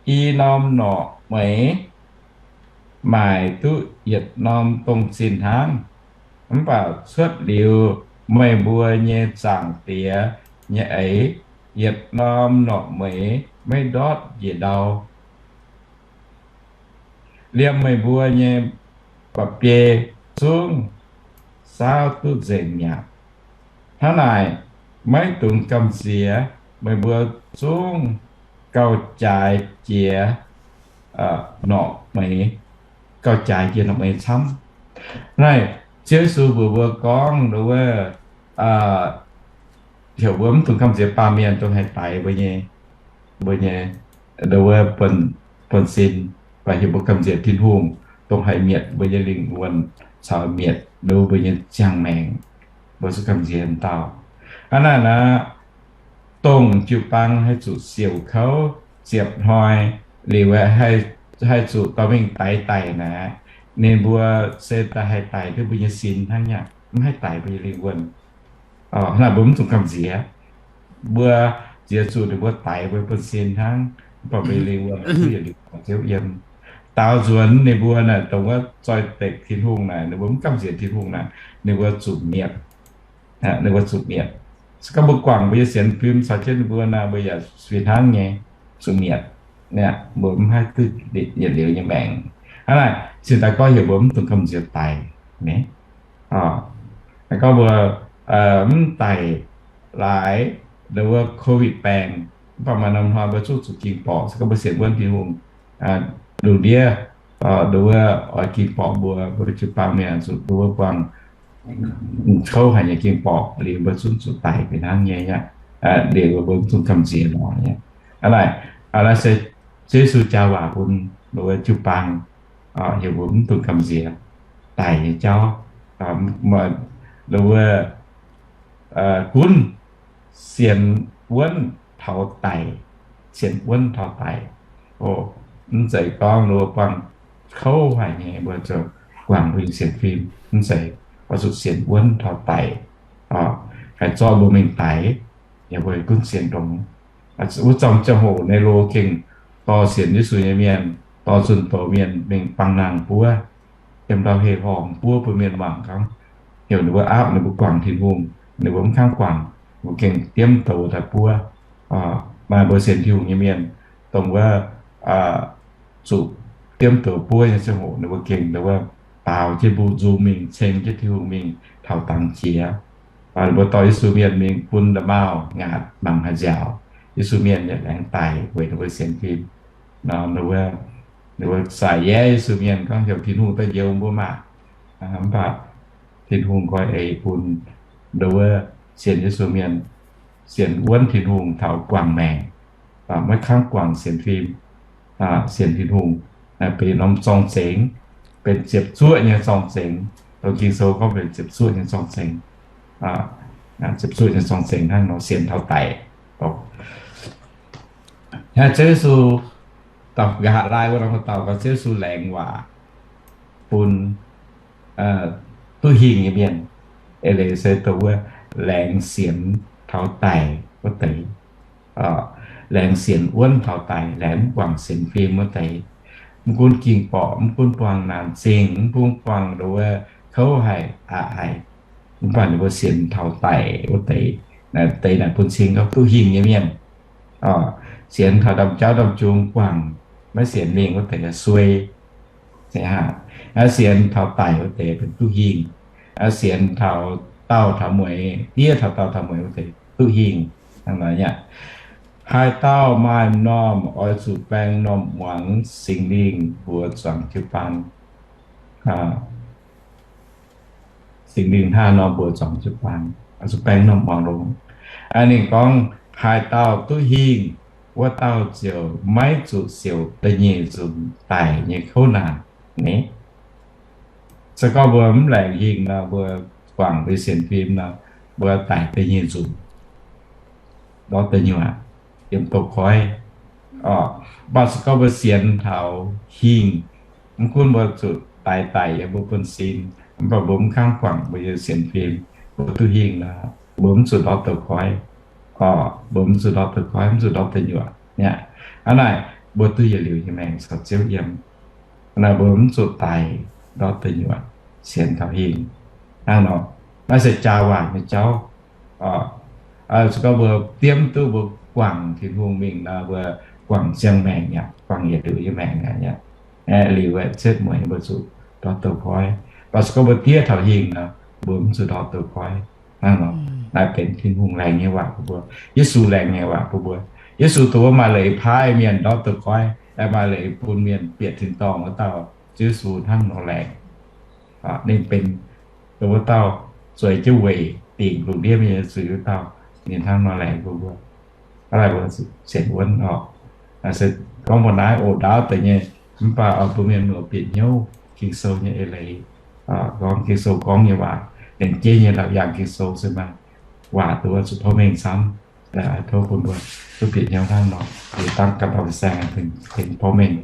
I norm norqc mueiz maaic duqv yietc norm dongh zinh hnangv. Mv baac cuotv liuz meih mbuo nyei Zaangc Diex nyei eix, yietc norm norqc mueiz maiv ndortv njiec ndau. Liemh meih mbuo nyei mba'biei zungv saauv duqv nzengc mi'aqv. Hnangv naaic, maiv dungx gamh nziex meih mbuo zungv gauh jaaix jiex norqc mueiz, gauh jaaix jiex norqc mueiz camv. Naaiv Ziouv Yesu mbuox mbuo gorngv nduov, heuc mbuo mv dungx gamh nziex baamh mienh dongh haih daix mbuo nyei, mbuo nyei, nduov, buonv-sin, mv baac heuc mbuo gamh nziex Tin-Hungh dongh haih mietc mbuo nyei lingh wuonh caux mietc nduov mbuo nyei ziangh maengc, mbuo zuqc gamh nziex dauh. Hnangv naaic naaic, dongh jiu-baang haih zuqc siouc kouv ziepc hnoi liuz, haih zuqc dorh mingh daix daic naaic, ninh mbuo se daaih haih daix duqv mbuo nyei sin hnangv nyei, mv haih daix mbuo nyei lingh wuonh. Hnangv naaic mbuo mv dungx gamh nziex. Mbuo nziex zuqc ninh mbuo daix mbuo buonv-sin hnangv, mv baac mbuo nyei lingh wuonh duqv yietc liuz caux Ziouv yiem. Daaux nzuonx ninh mbuo naaic, dongh wuov zoih dekc Tin-Hungh naaic, ninh mbuo mv gamh nziex Tin-Hungh naaic, ninh mbuo zuqc mietc. Ninh mbuo zuqc mietc. Se gorngv mbuo guangc mbuo nyei sienx fim caux jienv ninh mbuo naaic, mbuo yaac fih hnangv nyei zuqc mietc. Mbuo mv haih duqv yietc liuz nyei maengc. Hnangv naaic, cingx daaih gorngv heuc mbuo mv dungx gamh nziex daic. Gorngv mbuo mv daic laaix nduov COVID baengc, mv baac maaih norm hnoi mbuo zungv zuqc ging borqc. Se gorngv mbuo sienx wuonv Tin-Hungh, lungh ndiev nduov oix ging borqc mbuo, mbuo jiu-baang mienh zuqc nduov buangh kouv haic nyei ging borqc liuz, mbuo zungv zuqc daic fih hnangv nyei aqv. Liuz mbuo mv dungx gamh nziex lorz nyei. Aa, naaiv se Yesu jaa waac bun nduov jiu-baang, heuc mbuo mv dungx gamh nziex daic nyei jauv. Nduov gunv sienx wuonv taux daic, sienx wuonv taux daic. Mv zeiz gorngv nduov buangh kouv haic nyei mbuo ziouc guangc mbuo nyei sienx fim. Mv zeiz, oix zuqc sienx wuonv taux daic, haih zorqv mbuo mingh daic, yaac mbuo gunv sienx ndongx. Wuov zanc ziangh hoc Nero gengh dorh sienx Yesu nyei mienh, dorh zunh doz mienh mingh bang nangh buov, yiem ndau heh horngh buov bun mienh mangc gorngv, heuc ninh mbuo aapv ninh mbuo guangc Tin-Hungh, ninh mbuo mv kangv guangc, ninh mbuo gengh diemv doz daaih buov. Maaih mbuo sienx Tin-Hungh nyei mienh, dongh wuov zuqc diemv doz buov nyei ziangh hoc, ninh mbuo gengh nduov baaux jienv mbu'zung mingh, ceng jienv Tin-Hungh mingh taux dangx jiex. Ninh mbuo dorh Yesu mienh mingh bun nda'maauh ngaatc mangc haaix nziaauc, Yesu mienh yaac laengz daic weic ninh mbuo sienx fim. Nor ninh mbuo, ninh mbuo sai-yaev Yesu mienh gorngv heuc Tin-Hungh daaih njoux mbuo maah! Mv baac Tin-Hungh nqoi eix bun nduov sienx Yesu mienh sienx wuonv Tin-Hungh taux guangc maengc. maiv kangv guangc sienx fim, sienx Tin-Hungh, benx norm zorng-zengx, benx ziepc zuoqv nyei zorng-zengx. Dongh Ging-Sou gorngv benx ziepc zuoqv nyei zorng-zengx, ziepc zuoqv nyei zorng-zengx hnangv nor sienx taux daic. Hnangv Ziouv Yesu, nqa'haav laai wuov norm dauh gau, Ziouv Yesu laengz waac bun duqv hingh nyei mienh, eix leiz se dongh wuov laengz sienx taux daic wuov deix, laengz sienx wuonv taux daic, laengz mv guangc sienx fim wuov deix. Mv gunv ging borqc, mv gunv buangh naanc zingh, mv gunv buangh nduov kouv haic, aqc haic, mv baac ninh mbuo sienx taux daic wuov deix, deix naaic bun cing gorngv duqv hingh nyei mienh. Sienx taux ndaamv-jauv ndaamv-jung guangc, maiv sienx mingh wuov deix suei. Sienx taux daic wuov deix benx duqv hingh. Sienx taux daauh taux mueiz, diev taux daauh taux mueiz wuov deix duqv hingh. Haaix dauh maaih m'normh oix zuqc baeng m'normh muangx Singx Lingh mbuox zuangx jiu-baang. Singx Lingh hnangv nor mbuox zuangx jiu-baang, zuqc baeng m'normh muangx longx. Ninh gorngv haaix dauh duqv hingh, wuov dauh ziouc maiv zuqc siouc da'nyeic nzunc daic nyei kouv naanc. Naaiv se gorngv mbuo mv laengz hingh nor, mbuo guangc mbuo sienx fim nor, mbuo daic da'nyeic nzunc, ndortv deic nyuoqc, yiem douz-koiv. Mv baac se gorngv mbuo sienx taux hingh, mv gunv mbuo zuqc daix daic yiem mbuo buonv-sin, mv baac mbuo mv kangv guangc mbuo nyei sienx fim, mbuo duqv hingh nor, mbuo mv zuqc ndortv douz-koiv. Mbuo mv zuqc ndortv douz-koiv, mv zuqc ndortv deic nyuoqc mi'aqv. Hnangv naaic, mbuo duqv yietc liuz nyei maengc caux Ziouv yiem. Hnangv naaic, mbuo mv zuqc daic ndortv deic nyuoqc, sienx taux hingh. Hnangv nor, naaiv se jaa waac nyei jauv. Se gorngv mbuo diemv duqv mbuo guangc Tin-Hungh mingh nor, mbuo guangc ziangh maengc aqv, guangc yietc liuz nyei maengc aqv. Aeqv, liuz aeqv, cietv mueiz mbuo zuqc ndortv douz-koiv. Mv baac se gorngv mbuo diev taux hingh nor, mbuo mv zuqc ndortv douz-koiv. Hnangv nor, naaiv benx Tin-Hungh laengz nyei waac bun mbuo. Yesu laengz nyei waac bun mbuo. Yesu dongh wuov maaih leiz paaiv mienh ndortv douz-koiv, maaih leiz bun mienh bieqc tin-dorngh wuov dauh, Ziouv Yesu hnangv nor laengz. Ninh benx dongh wuov dauh zueiz jienv weic dingc lungh ndiev mienh nyei zuiz wuov dauh, ninh hnangv nor laengz bun mbuo. Hnangv naaic mbuo sienx wuonv oc. Se gorngv mbuo naaiv oc ndaauv deix nyei, mv baac oix bun mienh muoz bieqc hnyouv Ging-Sou nyei eix leiz, gorngv Ging-Sou gorngv nyei waac, lengc jeiv nyei laauc yaangh Ging-Sou se maaih waac duqv zuqc porv mengh camv. Tov bun mbuo duqv bieqc hnyouv hnangv nor, liuz dangv ganh dorh fin-saeng tengx porv mengh.